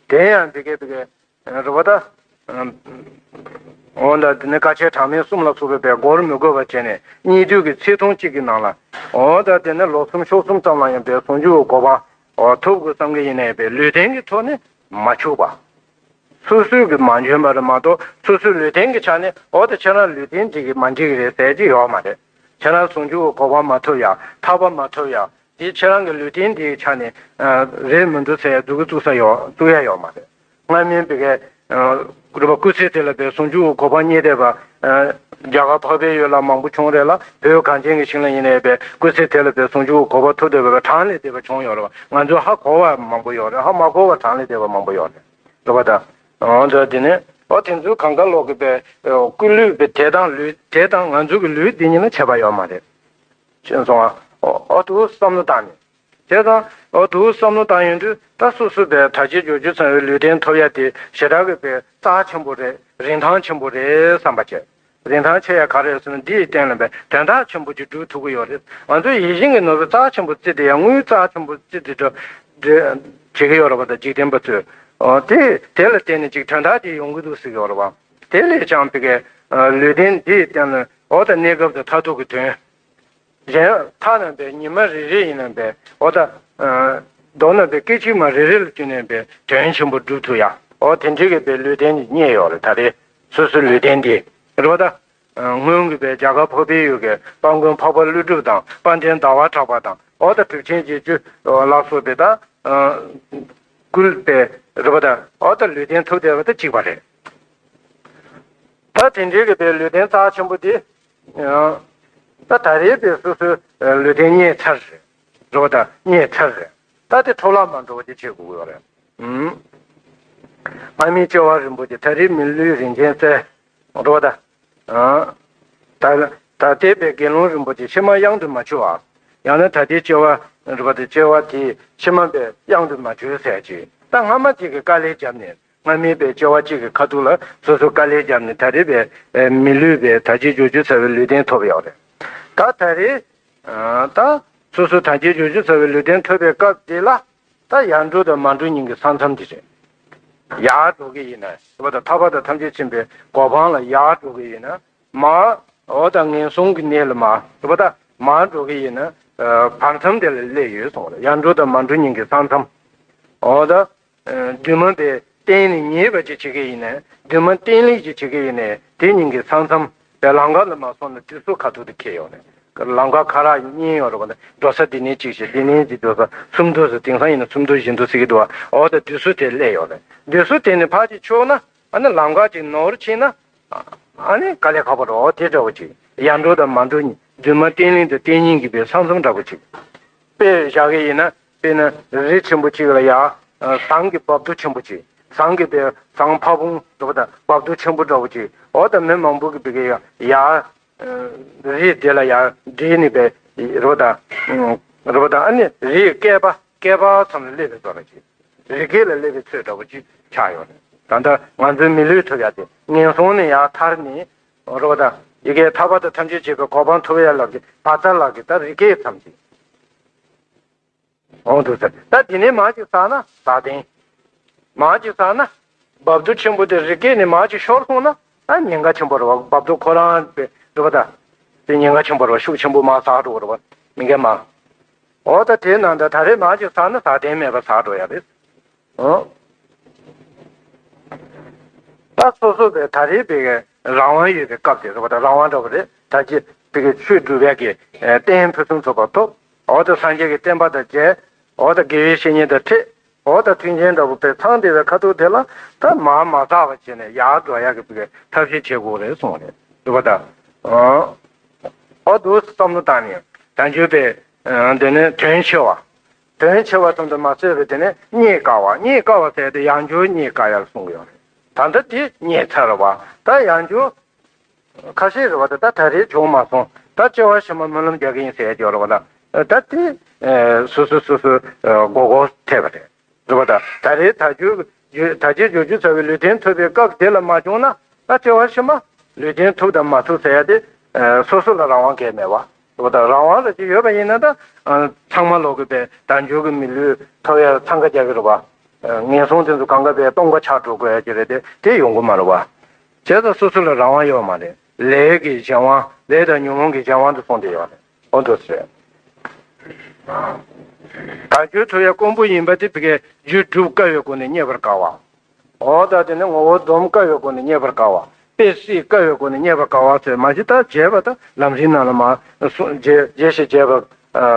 དེ་ཡང་ཕ་གིའི་ཕ་གིའི་རེད་པ། ད་ཨ་འོ་ད་དེ་ནི་དཀའ་སྤྱད་གྲངས་མེད་གསུམ་ལ་སོགས་པའི་པའི་སྒོར་མི་དགོས་པ་བྱས་ནས་སྙིགས་དུས་ཀྱི་ཚེ་ཐུང་གཅིག་གི་ནང་ལ། འོ་ད་དེ་ནི་ལོ་གསུམ་ཕྱོགས་གསུམ་ཙམ་ལ་ཡང་པའི་ཟུང་འཇུག་གི་གོ་འཕང་། འོ་ཐོབ་དགོས་བསམ་གི་ཡིན་ནའི་པའི་ལུས་རྟེན་གྱི་ཐོག་ནས་མ་འཆུག་པ། སོ་སོས་ཀྱིས་མ་འཇོན་པ་རེད་མ་གཏོགས། སོ་སོའི་ལུས་རྟེན་གྱི་ཆ་ནས་འོ་ད་ཁྱེད་རང་ལུས་རྟེན་འགྲིག་གི་མ་འགྲིག་གི་རེད་ཟེར་གྱི་ཡོད་མ་རེད། ཁྱེད་རང་ཟུང་འཇུག་གི་གོ་འཕང་མ་ཐོབ་ཡ། ཐར་པ་མ་ཐོབ་ཡ། དེ་ཁྱེད་རང་གི་ལུས་རྟེན་འདིའི་ཆ་ནས་རེད་མི་འདུག་ཟེར་ཡ་འདུག་གི་བཙུགས་ས་ཡོད་བཙུགས་ཡ་ཡོད་མ་རེད། སྔ་མའི་བི་གའི་རུ་བ་སྐུ་ཚེ་དེ་ལ་བའི་ཟུང་འཇུག་གི་གོ་འཕང་བརྙེས་བསྡད་པ། རྒྱ་གར་འཕགས་པའི་ཡུལ་ལ་མང་པོ་བྱུང་རེད་ལ། བོད་གངས་ཅན་གྱི་ཞིང་ལ་ཡིན་ནའི་བའི་སྐུ་ཚེ་དེ་ལ་བའི་ཟུང་འཇུག་གི་གོ་འཕང་ཐོབ་བསྡད་པའི་གྲངས་ལས་འདས་པ་བྱུང་ཡོད་རེད་བ། ང་ཚོས་ཧ་གོ་བ་མང་པོ་ཡོད་རེད། ཧ་མ་གོ་བ་གྲངས་ལས་འདས་པ་མང་པོ་ཡོད་རེད། རེད་བ་ད། འོ་ད་དེ་ནས་འོ་དེ་ཚོའི་གང་ག་ལོག་གི་བའི་སྐུ་ལུས་བའི་དེ་དང་ལུས་དེ་དང་ང་ཚོ་གི་ལུས་འདི་གཉིས་ལ་ཁྱད་པར་ཡོད་མ་རེད། ཤེས་སོང་ཨ། འོ་འོ་དུ་བསམ་བློ་བཏང་ནས། བྱས་ཙང་འོ་དུ་བསམ་བློ་བཏང་ཡོང་དུས་ད་སོ་སོ་བའི་དལ་བ་བཅུ་གཅིག་ཚང་བའི་ལུས་རྟེན་ཐོབ་ཡ་དེ་ཞེ་དྲག་གི་བའི་རྩ་ཆེན་པོ་རེད། རིན་ཐང་ཆེན་པོ་རེད་བསམ་པ་བྱས། རིན་ཐང་ཆེ་ཡ་ག་རེ་ཟེར་ན་འདིའི་སྟེང་ལ་བའི་དོན་དག་ཆེན་པོ་ཅིག་སྒྲུབ་ཐུབ་ཀྱི་ཡོད་རེད། ང་ཚོའི་ཡིད་བཞིན་གྱི་ནོར་བུ་རྩ་ཆེན་པོ་བརྩི་དེ་ཡང་དངུལ་རྩ་ཆེན་པོ་བརྩི་དེ་འགྲོ་འགྲོ་བྱེད་ཀྱི་ཡོད་རེད་བ། ད་འཇིག་རྟེན་པ་ཚོས་འོ་དེ་དེ་ལ་བརྟེན་ནས་ཅིག་དོན་དག་དེ་ཡོང་གི་འདུག་ཟེར་གྱི་ཡོད་རེད་བ། དེ་ལས་ཀྱང་བི་གའི་ལུས་རྟེན་འདིའི་སྟེང་ལ་འོ་ད་གནས་སྐབས་དང་མཐར་ཐུག་གི་དོན། གཞན་ཐ་ན་པའི་ཉི་མ་རེ་རེ་ཡིན་ན་པའི་འོ་ད། མདོར་ན་པའི་སྐད་ཅིག་མ་རེ་རེ་ལ་བསྟུན་ནས་པའི་དོན་ཆེན་པོ་སྒྲུབ་ཐུབ་ཡ། འོ་དེ་འདྲའི་གི་པའི་ལུས་རྟེན་གྱི་རྙེད་ཡོད་རེད། ད་རེས་སོ་སོའི་ལུས་རྟེན་འདི་རེད་བ་ད། སྔོན་གྱི་པའི་རྒྱ་གར་འཕགས་པའི་ཡུལ་གྱི་དཔལ་མགོན་འཕགས་པ་ཀླུ་སྒྲུབ་དང་དཔལ་ལྡན་ཟླ་བ་གྲགས་པ་དང་འོ་ད་གྲུབ་ཆེན་བརྒྱད་ཅུ་ལ་སོགས་པའི་ད། ཀུན་པའི་རེད་བ་ད། འོ་ད་ལུས་རྟེན་ཐོབ་བསྡད་པ་ད་གཅིག་པ་རེད། ད་དེ་འདྲའི་གི་པའི་ལུས་རྟེན་རྩ་ཆེན་པོ་དེ། ད་ད་རེས་པའི་སོ་སོའི་ལུས་རྟེན་རྙེད་ཚར་རེད། རེད་བ་ད་རྙེད་ཚར་རེད། ད་དེ་འཕྲོ་བརླག་མ་འགྲོ་བ་དེ་བྱེད་དགོས་ཀྱི་ཡོད་རེད། ཨུམ། སྔ་མའི་སྐྱེ་བ་རིན་པོ་ཆེ་ད་རེས་མི་ལུས་རིན་ཆེན་གསེར། རེད་བ་ད། ཨ། ད་ད་ལྟའི་པའི་དགེ་སློང་རིན་པོ་ཆེ་ཕྱི་མ་གཡང་དུ་མ་ཆུད་པ། ཡང་ན་ད་ལྟའི་སྐྱེ་བ་རེད་བ་ད་སྐྱེ་བ་དེ་ཕྱི་མ་པའི་གཡང་དུ་མ་ཆུད་ཟེར་ཅིག་ད་སྔ་མ་དེ་གི་དཀའ་ལས་བརྒྱབ་ནས། སྔ་མའི་པའི་སྐྱེ་བ་གཅིག་གི་ཁ་ཐུག་ལ་སོ་སོ་དཀའ་ལས་བརྒྱབ་ནས་ད་རེས་པའི་མི་ལུས་པའི་དལ་བ་བཅུ་གཅིག་ཚང་བའི་ལུས་རྟེན་ཐོབ་ཡོད་རེད། ད་ད་རེས་ད་སོ་སོ་དལ་བ་བཅུ་གཅིག་ཚང་བའི་ལུས་རྟེན་ཐོབ་པའི་སྐབས་དེ་ལ་ད་ཡར་འགྲོ་དང་མར་འགྲོ་གཉིས་ཀྱི་ས་མཚམས་དེ་རེད། ཡར་འགྲོ་གི་ཡིན་ན་རེད་བ་ད་ཐར་པ་དང་ཐམས་ཅད་མཁྱེན་པའི་གོ་འཕང་ལ་ཡར་འགྲོ་གི་ཡིན་ན་མར་འོ་ད་ངན་སོང་གི་གནས་ལ་མར་རེད་བ་ད་མར་འགྲོ་གི་ཡིན་ན་བར་མཚམས་དེ་ལ་སླེབས་ཡོད་གསུངས་པ་རེད། ཡར་འགྲོ་དང་མར་འགྲོ་གཉིས་ཀྱི་ས་མཚམས་འོ་ད། འདུས་མ་བའི་རྟེན་ནི་ཉེས་པ་ཅིག་བྱེད་ཀྱི་ཡིན་ནའི་འདུས་མ་རྟེན་ལེན་ཅིག་བྱེད་ཀྱི་ཡིན་ནའི་དེ་གཉིས་ཀྱི་ས་མཚམས་པའི་ལམ་ཁ་ལ་མ་སོང་ན་དུས་སུ་ཁ་ཐུག་ཏུ་འཁེལ་ཡོང་ནས་ལམ་ཁ་ཁ་རག་གཉིས་ཡོང་རེད་བ། འགྲོ་ས་འདི་ནས་གཅིག་བྱས་འདི་ནས་གཅིག་འགྲོ་ས་སུམ་མདོ་ཟེར་དེང་སང་ཡིན་ན་སུམ་མདོ་བཞི་མདོ་ཟེར་གྱི་འདུག་བ། འོ་ད་དུས་སུ་དེ་སླེབས་ཡོང་རེད། དུས་སུ་དེ་ནས་ཕར་ཅིག་ཆོག་ན་ཨ་ནི་ལམ་ཁ་ཅིག་ནོར་ཕྱིན་ན་ཨ་ནི་དཀའ་ལས་ཁག་པོ་རེད། འོ་དེ་འདྲ་བོ་ཅིག་ཡར་འགྲོ་དང་མར་འགྲོ་གཉིས་འདུས་མ་རྟེན་ལེན་དང་རྟེན་རྙིང་གི་པའི་ས་མཚམས་འདྲ་བོ་ཅིག་དཔེ་བཞག་གི་ཡིན་ན། དཔེར་ན་རི་ཆེན་པོ་གཅིག་ལ་ཡར་ཟངས་ཀྱི་རྦབ་རྡོ་ཆེན་པོ་གཅིག་ཟངས་ཀྱི་དཔེ་ཟངས་ཕ་བོང་འདྲ་པོ་དང་རྦབ་རྡོ་ཆེན་པོ་འདྲ་པོ་གཅིག་འོ་ད་མི་མང་པོ་གི་བི་གའི་ཡར་ཡར་རི་དེ་ལ་ཡར་འདྲེས་ནས་པའི་རོ་དང་རོ་དང་ཨ་ནི་རིའི་སྐེད་པ་སྐེད་པ་ཙམ་ལ་སླེབས་པའི་བཟོ་འདྲ་གཅིག་རི་སྐེད་ལ་སླེབས་པའི་ཚོད་འདྲ་པོ་གཅིག་ཆགས་ཡོད་རེད། ད་ལྟ་ང་ཚོའི་མི་ལུས་ཐོབ་ཡ་དེ་ངན་སོང་ནས་ཡར་ཐར་ནས་རོ་དང་ཡི་གེ་ཐར་པ་དང་ཐམས་ཅད་མཁྱེན་པའི་གོ་འཕང་ཐོབ་ཡ་ལ་གི་བར་མཚམས་ལ་གི་ད་རི་སྐེད་ཙམ་གཅིག་འོང་འདུག་ཟེར། ད་དེ་ནས་མར་ཅིག་ཟགས་ན་ཟགས་ལྡན། མར་ཅིག་ཟགས་ན། རྦབ་རྡོ་ཆེན་པོ་དེ་རི་སྐེད་ནས་མར་ཅིག་ཤོར་སོང་ན་ད་ཉེན་ཁ་ཆེན་པོ་རེད་བ། རྦབ་རྡོ་ཁོ་རང་དེ་རེད་བ་ད། དེ་ཉེན་ཁ་ཆེན་པོ་རེད་བ། ཤུགས་ཆེན་པོ་མར་ཟགས་འགྲོ་གི་རེད་བ། མི་འགན་མ། འོ་ད་དེ་ནང་ད་ད་རེས་མར་ཅིག་ཟགས་ན་ཟགས་ལྡན་མེད་པར་ཟགས་འགྲོ་ཡ་རེད། ཨོ། ད་སོ་སོ་པའི་ད་རེས་པའི་རང་དབང་ཡོད་པའི་སྐབས་དེ་རེད་བ། ད་རང་དབང་འདྲ་བོ་རེད། ད་ཅི་པའི་ཆོས་སྒྲུབ་ཡག་གི་རྟེན་ཕུན་སུམ་ཚོགས་པ་ཐོབ། འོ་ད་སངས་རྒྱས་ཀྱི་བསྟན་པ་དང་མཇལ། འོ་ད་དགེ་བའི་བཤེས་གཉེན་དང་འཕྲད། འོ་ད་མཐུན་རྐྱེན་འདྲ་བོ་པའི་ཚང་བསྡད་པའི་ཁ་ཐུག་དེ་ལ་ད་མར་མ་ཟགས་པ་བྱས་ནས་ཡར་འགྲོ་ཡག་གི་པའི་ཐབས་ཤེས་བྱེད་དགོས་རེད་གསུངས་རེད། རེད་བ་ད། འོ་འདུག་བསམ་བློ་བཏང་ནས་བྱང་ཆུབ་པའི་འདི་ནི་དོན་ཆེ་བ། དོན་ཆེ་བ་ཙམ་དུ་མ་ཟད་པའི་དེ་ནས་རྙེད་དཀའ་བ། རྙེད་དཀའ་བ་ཟེར་ཏེ་ཡང་བསྐྱར་རྙེད་དཀའ་ཡར་གསུང་གི་ཡོད་རེད། ད་ལྟ་དེ་རྙེད་ཚར་བ། ད་ཡང་བསྐྱར་ཁ་ཤས་རེད་བ། ད་ད་ད་རེས་བྱུང་མ་སོང་། ད་སྐྱེ་བ་ཕྱི་མ་སྨོན་ལམ་རྒྱག་གི་ཡིན་ཟེར་ཡ་ཡོད་རེད་བ། ད་ད་དེ་སོ་སོ་སོ་སོ་མགོ་སྐོར་ཐེབས་པ་རེད། རེད་བ། ད་ད་རེས་དལ་བ་བཅུ་དལ་བ་བཅུ་གཅིག་ཚང་བའི་ལུས་རྟེན་ཐོབ་པའི་སྐབས་དེ་ལ་མ་བྱུང་ན། ད་སྐྱེ་བ་ཕྱི་མ་ལུས་རྟེན་ཐོབ་དང་མ་ཐོབ་ཟེར་ཡ་དེ་སོ་སོ་ལ་རང་དབང་གང་ཡང་མེད་བ། འོ་ད་རང་དབང་རེ་ཅིག་ཡོད་པ་ཡིན་ན་ད་ཚང་མ་ལོག་གི་པའི་དལ་འབྱོར་གྱི་མི་ལུས་ཐོབ་ཡ་འཚང་ཁ་རྒྱག་གི་རེད་བ། ངན་སོང་དེ་ཚོ་གང་ག་པའི་སྟོང་པ་ཆགས་འགྲོ་དགོས་ཡ་ཅིག་རེད་དེ། དེ་ཡོང་གི་མ་རེད་བ། བྱས་ཙང་སོ་སོ་ལ་རང་དབང་ཡོད་མ་རེད། ལས་ཀྱི་གཞན་དབང་། ལས་དང་ཉོན་མོངས་ཀྱི་གཞན་དབང་དུ་སོང་སྟེ་ཡོད་རེད། འོ་འདུག་ཟེར། དལ་འབྱོར་ཐོབ་ཡ་དཀོན་པོ་ཡིན་པ་དེ་བི་གའི་རྒྱུ་སྒྲུབ་དཀའ་བའི་སྒོ་ནས་རྙེད་པར་དཀའ་བ། འོ་ད་དེ་ནི་ངོ་བོ་སྡོམ་དཀའ་བའི་སྒོ་ནས་རྙེད་པར་དཀའ་བ། དཔེ་སྲིད་དཀའ་བའི་སྒོ་ནས་རྙེད་པར་དཀའ་བ་ཟེར། མ་གཞི་ད་རྒྱས་པ་ད་ལམ་རིམ་ནང་ལ་མ་གསུང་རྒྱས་རྒྱས་ཤིང་རྒྱས་པར་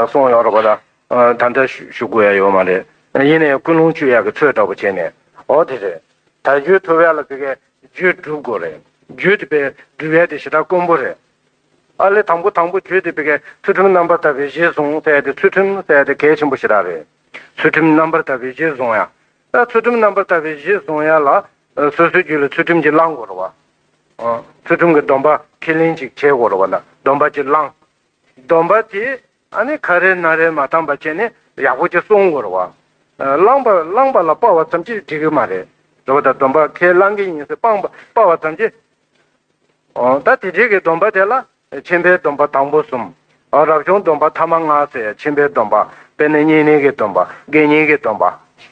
གསུངས་ཡོད་རེད་པ་ད། ཨ། ད་ལྟ་ཞུ་ཞུ་དགོས་ཡ་ཡོད་མ་རེད། ཡིན་ནའི་ཀུན་སློང་བཅོས་ཡ་གི་ཚོད་འདྲ་པོ་བྱས་ནས། འོ་དེ་རེད། ད་རྒྱུད་ཐུབ་ཡ་ལ་དེ་གའི་རྒྱུད་སྒྲུབ་དགོས་རེད། རྒྱུད་དེ་པའི་སྒྲུབ་ཡ་དེ་ཞེ་དྲག་དཀོན་པོ་རེད། ཨ་ལས་དང་པོ་དང་པོ་རྒྱུད་དེ་པའི་གའི་ཚུལ་ཁྲིམས་རྣམ་པར་དག་པའི་གཞི་བཟུང་ཟེར་ཡ་དེ། ཚུལ་ཁྲིམས་ཟེར་ཡ་དེ་གལ་ཆེན་པོ་ཞེ་དྲག་རེད། ཚུལ་ཁྲིམས་རྣམ་པར་དག་པའི་གཞི་བཟུང་ཡ། ད་ཚུལ་ཁྲིམས་རྣམ་པར་དག་པའི་གཞི་བཟུང་ཡ་ལ། ཨ། སོ་སོའི་རྒྱུད་ལ་ཚུལ་ཁྲིམས་ཅིག་བླང་དགོས་རེད་བ། ཨ། ཚུལ་ཁྲིམས་ཀྱི་སྡོམ་པ་ཁས་ལེན་ཅིག་བྱེད་དགོས་རེད་བ། ན་སྡོམ་པ་ཅིག་བླང་། སྡོམ་པ་དེ་ཨ་ནི་ཁ་རེ་ན་རེ་མ་བཏང་པ་བྱས་ནས་ཡག་པོ་ཅིག་སྲུང་དགོས་རེད་བ། ཨ། བླངས་པ་བླངས་པ་ལ་སྤར་བ་ཙམ་གྱིས་འགྲིག་གི་མ་རེད། རེད་བ། ད་སྡོམ་པ་ཁས་བླང་གི་ཡིན་ཟེར་སྤང་པ་སྤར་བ་ཙམ་གྱིས། ཨོ། ད་དེ་འདྲའི་གི་སྡོམ་པ་དེ་ལ་ཁྱིམ་པའི་སྡོམ་པ་དང་པོ་གསུམ། ཨ། རབ་བྱུང་སྡོམ་པ་ཐ་མ་ལྔ་ཟེར། ཁྱིམ་པའི་སྡོམ་པ། དཔེར་ན་གཉེན་ཉེ་གི་སྡོམ་པ། དགེ་བསྙེན་གྱི་སྡོམ་པ།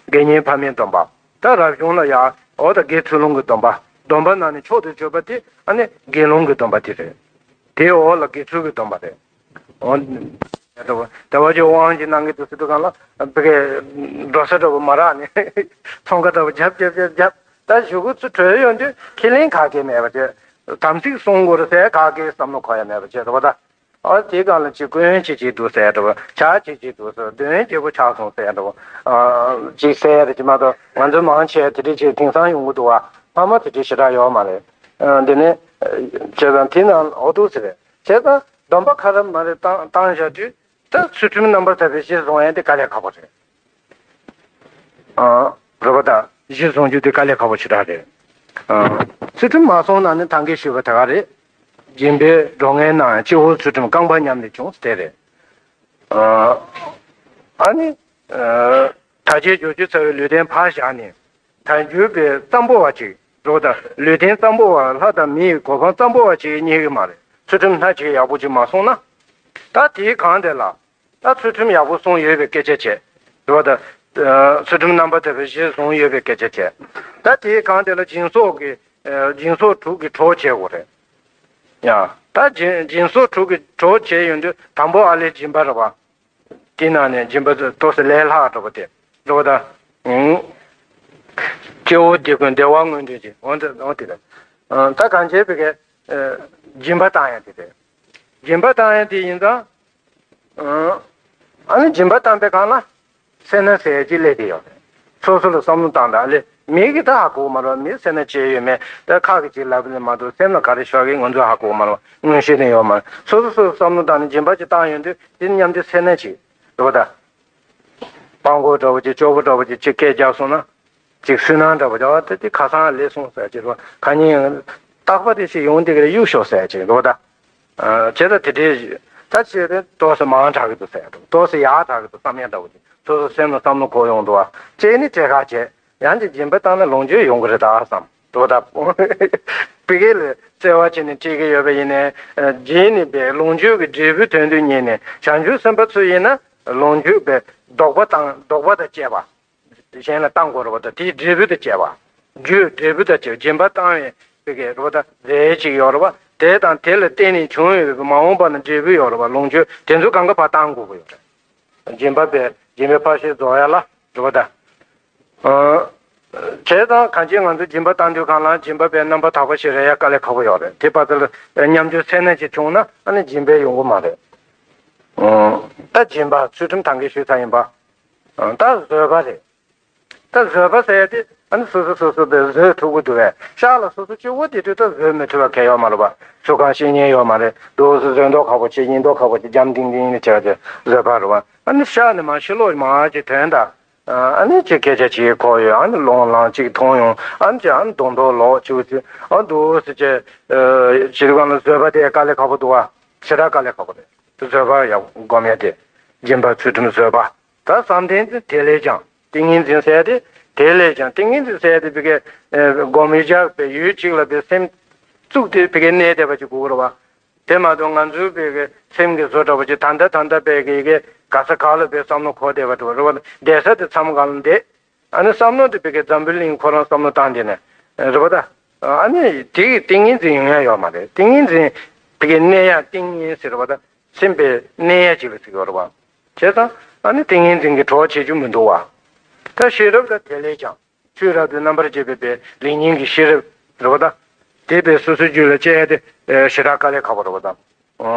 དགེ་བསྙེན་ཕ་མའི་སྡོམ་པ། ད་རབ་བྱུང་ལ་ཡ། འོ། ད་དགེ་ཚུལ་སློང་གི་སྡོམ་པ། སྡོམ་པ་ནང་ནས་མཆོག་ཏུ་གྱུར་པ་དེ་ཨ་ནི་དགེ་སློང་གི་སྡོམ་པ་དེ་རེད། དེའི་འོག་ལ་དགེ་ཚུལ་གྱི་སྡོམ་པ་རེད། འོ། ད་བ་ཅིག་དབང་ཅིག་གནང་གི་འདུག་ཟེར་དུས་སྒང་ལ། བི་གའི་འགྲོ་ས་འདྲ་པོ་མ་རག་ནས་ཚོང་ཁང་འདྲ་པོ་རྒྱབ་རྒྱབ་རྒྱབ་རྒྱབ། ད་གཞུག་གུ་ཚུར་བྲོས་ཡོང་དུས་ཁས་ལེན་ག་གེ་མེད་པ་དེ། དམ་ཚིག་སྲུང་དགོས་རེད་ཟེར་ག་གེ་བསམ་བློ་འཁོར་ཡ་མེད་པ་བྱས་འདུག་པ། ད། ཨ། དེའི་སྒང་ལ་ཅིག་སྐུ་ཡོན་ཅིག་ཅིག་འདུག་ཟེར་འདྲ་པོ། ཕྱག་ཅིག་ཅིག་འདུག་ཟེར། འདོན་ཡོན་ལྗིད་པོ་ཆགས་སོང་ཟེར་འདྲ་པོ། ཨ། ཅིག་ཟེར་ཡ་རེད་ཅིག་མ་གཏོགས། ང་ཚོའི་མང་ཆེ་དེ་འདྲས་ཅིག་དེང་སང་ཡོང་གི་འདུག་བ། སྔ་མ་དེ་འདྲས་ཞེ་དྲག་ཡོད་མ་རེད། ཨ། འདི་ནས། ཨ། བྱས་ཙང་དེ་ནང་འོ་འདུག་ཟེར་རེད། བྱས་ཙང་སྡོམ་པ་ཁ་ར་མ་རེ་བཏང་བཏང་བཞག་དུས། ད་ཚུལ་ཁྲིམས་རྣམ་པར་དག་པའི་གཞི་བཟུང་ཡ་དེ་དཀའ་ལས་ཁག་པོ་རེད། ཨ། རེད་པ། ད་གཞི་བཟུང་རྒྱུ་དེ་དཀའ་ལས་ཁག་པོ་ཞེ་དྲག་རེད། ཨ། ཚུལ་ཁྲིམས་མ་བསྲུངས་ན་ནི་ད་གིན་ཞུས་པ་དེ་ག་རེད། སྦྱིན་པའི་གྲོགས་ངན་རྣམས་སྤྱི་བོར་ཚུལ་ཁྲིམས་རྐང་པ་མཉམ་ལས་བྱུང་། དེ་རེད། ཨ། ཨ་ནི། ཨ། དག་བྱེད་སྦྱོར་སྤྱོད་ཚ་བའི་ལུས་རྟེན་ཕར་བཞག་ནས། དལ་འབྱོར་པའི་ཙམ་པོ་བ་ཅིག་རོ། ད་ལུས་རྟེན་ཙམ་པོ་བ། ལྷ་དང་མི་ཡི་གོ་འཕང་ཙམ་པོ་བ་ཅིག་རྙེད་ཀྱི་མ་རེད། ཚུལ་ཁྲིམས་སྣ་གཅིག་ཡག་པོ་ཅིག་མ་བསྲུངས་ན། ད་དེའི་གང་དེ་ལ། ད་ཚུལ་ཁྲིམས་ཡག་པོ་བསྲུངས་ཡོད་པའི་སྐད་ཆ་བྱས། རེད་པ། ད་ཚུལ་ཁྲིམས་རྣམ་པར་དག་པའི་གཞི་བཟུང་ཡོད་པའི་སྐད་ཆ་བྱས། ད་དེའི་གང་དེ་ལ་སྦྱིན་སོགས་ཀྱི། ཨ། སྦྱིན་སོགས་དྲུག་གི་གྲོགས་བྱེད་དགོས་རེད། ཡ། ད་སྦྱིན་སྦྱིན་སོགས་དྲུག་གི་གྲོགས་བྱས་ཡོང་དུས་དང་པོ་ཨ་ལས་སྦྱིན་པ་རེད་པ། དེ་ནང་ནས་སྦྱིན་པ་ཏོག་ཙམ་ལས་སླ་བ་འདྲ་པོ་དེ། རེད་པ། ད། ཨང་། སྐྱེ་བོ་འདི་ཀུན་བདེ་བ་མངོན་འདོད་ཅིང་། འོ་དེ་འོ་དེ་རེད། ཨ། ད་གང་བྱས་པའི་གི། ཨ། སྦྱིན་པ་བཏང་ཡ་དེ་རེད། སྦྱིན་པ་བཏང་ཡ་དེ་ཡིན་ཙང་། ཨ། ཨ་ནི་སྦྱིན་པ་བཏང་པའི་སྒང་ལ་སེར་སྣ་ཟེར་ཡ་ཅིག་སླེབས་བསྡད་ཡོད་རེད། སོ་སོ་ལ་བསམ་བློ་བཏང་དང་། ཨ་ལས་མིག་གིས་ད་ཧ་གོ་གི་མ་རེད། མིག་སེར་སྣ་ཅི་ཡོད་མེད་ད་ཁ་གིས་ཅིག་ལབ་ནས་མ་གཏོགས་སེམས་ལ་ག་རེ་ཤོར་གི་ང་ཚོས་ཧ་གོ་གི་མ་རེད། མངོན་ཤེས་ནི་ཡོད་མ་རེད། སོ་སོ་སོ་སོ་བསམ་བློ་བཏང་ནས་སྦྱིན་པ་ཅིག་བཏང་ཡོང་དུས་དེ་མཉམ་དུ་སེར་སྣ་ཅིག་རེད་པ། ད། སྤྲང་པོ་འདྲ་པོ་ཅིག་སྐྱོ་པོ་འདྲ་པོ་ཅིག་ཅིག་སྐད་རྒྱབ་སོང་ན། ཅིག་སུན་སྣང་འདྲ་པོ་ཅིག་ཨ་དེ་དེ་ཁ་སང་ལས་སོང་ཟེར་ཅིག་རོ། ཁ་ཉིན་རྟག་པ་དེ་ཞིག་ཡོང་དེ་ག་རེ་གཡུག་ཤོག་ཟེར་ཅིག་རོ། ད། ཨ། བྱས་ཙང་དེ་འདྲའི་ད་བྱས་ཏེ་ཏོག་ཙམ་མང་དྲགས་ཀྱི་འདུག་ཟེར་འདུག་ཏོག་ཙམ་ཡག་དྲགས་ཀྱི་འདུག་བསམ་ཡ་འདྲ་པོ་ཅིག་སོ་སོ་སེམས་ལ་བསམ་བློ་འཁོར་ཡོང་འདུག་ཨ། བྱས་ནས་བྲེལ་ཁ་བྱས། ཡང་ཅིག་སྦྱིན་པ་བཏང་ན་ལོངས་སྤྱོད་ཡོང་གི་རེད་ད་བསམ་འདུག་ད། བི་གའི་ལ་བརྩེ་བ་བྱས་ནས་སྤྲད་ཀྱི་ཡོད་པ་ཡིན་ནའི། ཨ། རྗེས་ནས་པའི་ལོངས་སྤྱོད་ཀྱི་འབྲས་བུའི་དོན་དུ་གཉེར་ནས་བྱང་ཆུབ་སེམས་དཔའ་ཚོ་ཡིན་ན་ལོངས་སྤྱོད་པའི་བདོག་པ་དང་བདོག་པ་དང་བཅས་པ། གཞན་ལ་བཏང་དགོས་རེད་པ། ད་དེའི་འབྲས་བུ་དང་བཅས་པ། རྒྱུ་འབྲས་བུ་དང་བཅས་པ། སྦྱིན་པ་བཏང་བའི་བི་གའི་རེད་པ། ད་རྫས་ཅིག་ཡོད་རེད་པ། དེ་དང་དེ་ལ་བརྟེན་ནས་བྱུང་ཡོད་པའི་མ་འོངས་པ་ན་འབྲས་བུ་ཡོད་རེད་པ། ལོངས་སྤྱོད་དེ་ཚོ་གང་ག་ཕར་བཏང་དགོས་ཀྱི་ཡོད་རེད། སྦྱིན་པ་པའི་སྦྱིན་པའི་ཕར་ཕྱིར་རྫོགས་ཡ་ལ་རེད་པ། ད། ཨ། བྱས་ཙང་གང་ཅི་ང་ཚོ་སྦྱིན་པ་བཏང་དུས་སྒང་ལ་སྦྱིན་པ་པའི་རྣམ་པར་དག་པ་ཞིག་རེག་ཡ་དཀའ་ལས་ཁག་པོ་ཡོད་རེད། དེ་བར་དུ་ལ་ཉམས་འགྱུར་ཚད་ན་ཅིག་བྱུང་ན་ཨ་ནི་སྦྱིན་པ་ཡོང་གི་མ་རེད། ཨ། ད་སྦྱིན་པ་ཚུལ་ཁྲིམས་ད་གིན་ཞུས་ཚར་ཡིན་པ། ཨ། ད་བཟོད་པ་རེད། ད་བཟོད་པ་ཟེར་ཡ་དེ་ཨ་ནི་སོ་སོ་སོ་སོ་དེ་བཟོད་ཐུབ་ཀྱི་འདུག་པས། ཤག་ལ་སོ་སོ་གཅིག་པོ་དེ་དུས་ད་བཟོད་མི་ཐུབ་པ་གང་ཡོད་མ་རེད་པ། སུ་གང་ཤེས་མཁན་ཡོད་མ་རེད། འདུག་སེ་བཟོད་མདོག་ཁ་པོ་བྱེད། ཉེས་མདོག་ཁ་པོ་བྱེད། འཇམ་ཐིང་ཐིང་ནས་བྱས་པ་དེ་བཟོད་པ་རེད་པ། ཨ་ནི་ཤག་ནས་མར་ཕྱི་ལོགས་མར་ཅིག་ཐོན་དང་། ཨ་ནི་ཅིག་སྐད་ཆ་ཅིག་གོ་ཡོད། ཨ་ནི་ལོང་ལང་ཅིག་མཐོང་ཡོང་། ཨ་ནི་ཅིག་ཨ་ནི་མདོག་མདོག་ལོག་ཅིག་ཅིག་ཨ་འདུག་སེ་ཅིག་ཨ། ཅིག་སྒང་ལ་བཟོད་པ་དེ་དཀའ་ལས་ཁག་པོ་འདུག་པ། ཞེ་དྲག་དཀའ་ལས་ཁག་པོ་རེད། བཟོད་པ་ཡག་སྒོམ་ཡ་དེ། སྦྱིན་པ་ཚུལ་ཁྲིམས་བཟོད་པ། ད་བསམ་གཏན་དེ་དེ་ལས་ཀྱང་ཏིང་ངེ་འཛིན་ཟེར་ཡ་དེ། དེ་ལས་ཀྱང་ཏིང་ངེ་འཛིན་ཟེར་ཡ་དེ་བི་གའི་ཨ་སྒོམ་ཡུལ་བཞག་པའི་ཡུལ་གཅིག་ལ་བི་སེམས་བཙུགས་ཏེ་བི་གའི་གནས་བསྡད་པ་ཅིག་དགོས་ཀྱི་རེད་པ། དེ་མ་གཏོགས་ང་ཚོའི་བི་གའི་སེམས་ཀྱི་བཟོ་འདྲ་པོ་ཅིག་ད་ལྟ་ད་ལྟ་བི་གའི་ག་ས་ག་ལ་བི་བསམ་བློ་འཁོར་བསྡད་པ་འདྲ་པོ་རེད་པ། བསྡད་ས་དེ་མཚམས་སྒང་ལ་བསྡད། ཨ་ནི་བསམ་བློ་དེ་བི་གའི་འཛམ་བུའི་གླིང་ཁོ་རང་བསམ་བློ་བཏང་དེ་ནས་རེད་པ། ད་ཨ་ནི་དེ་གི་ཏིང་ངེ་འཛིན་ཡོང་ཡ་ཡོད་མ་རེད། ཏིང་ངེ་འཛིན་བི་གའི་གནས་ཡ་ཏིང་ངེ་ཟེར་བ་ད་སེམས་པའི་གནས་ཡ་ཅིག་ལ་ཟེར་གྱི་ཡོད་རེད་པ། བྱས་ཙང་ཨ་ནི་ཏིང་ངེ་འཛིན་གྱི་གྲོགས་བྱེད་རྒྱུ་མི་འདུག་པ། ད་ཤེས་རབ་ད་དེ་ལས་ཀྱང་། ཆོས་རབ་ཏུ་རྣམ་པར་འབྱེད་པའི་པའི་ལེགས་སྙིང་གི་ཤེས་རབ་རེད་པ། ད་དེ་པའི་སོ་སོའི་རྒྱུད་ལ་སྐྱེ་ཡ་དེ་ཨ་ཞེ་དྲག་དཀའ་ལས་ཁག་པོ་རེད་པ། ད་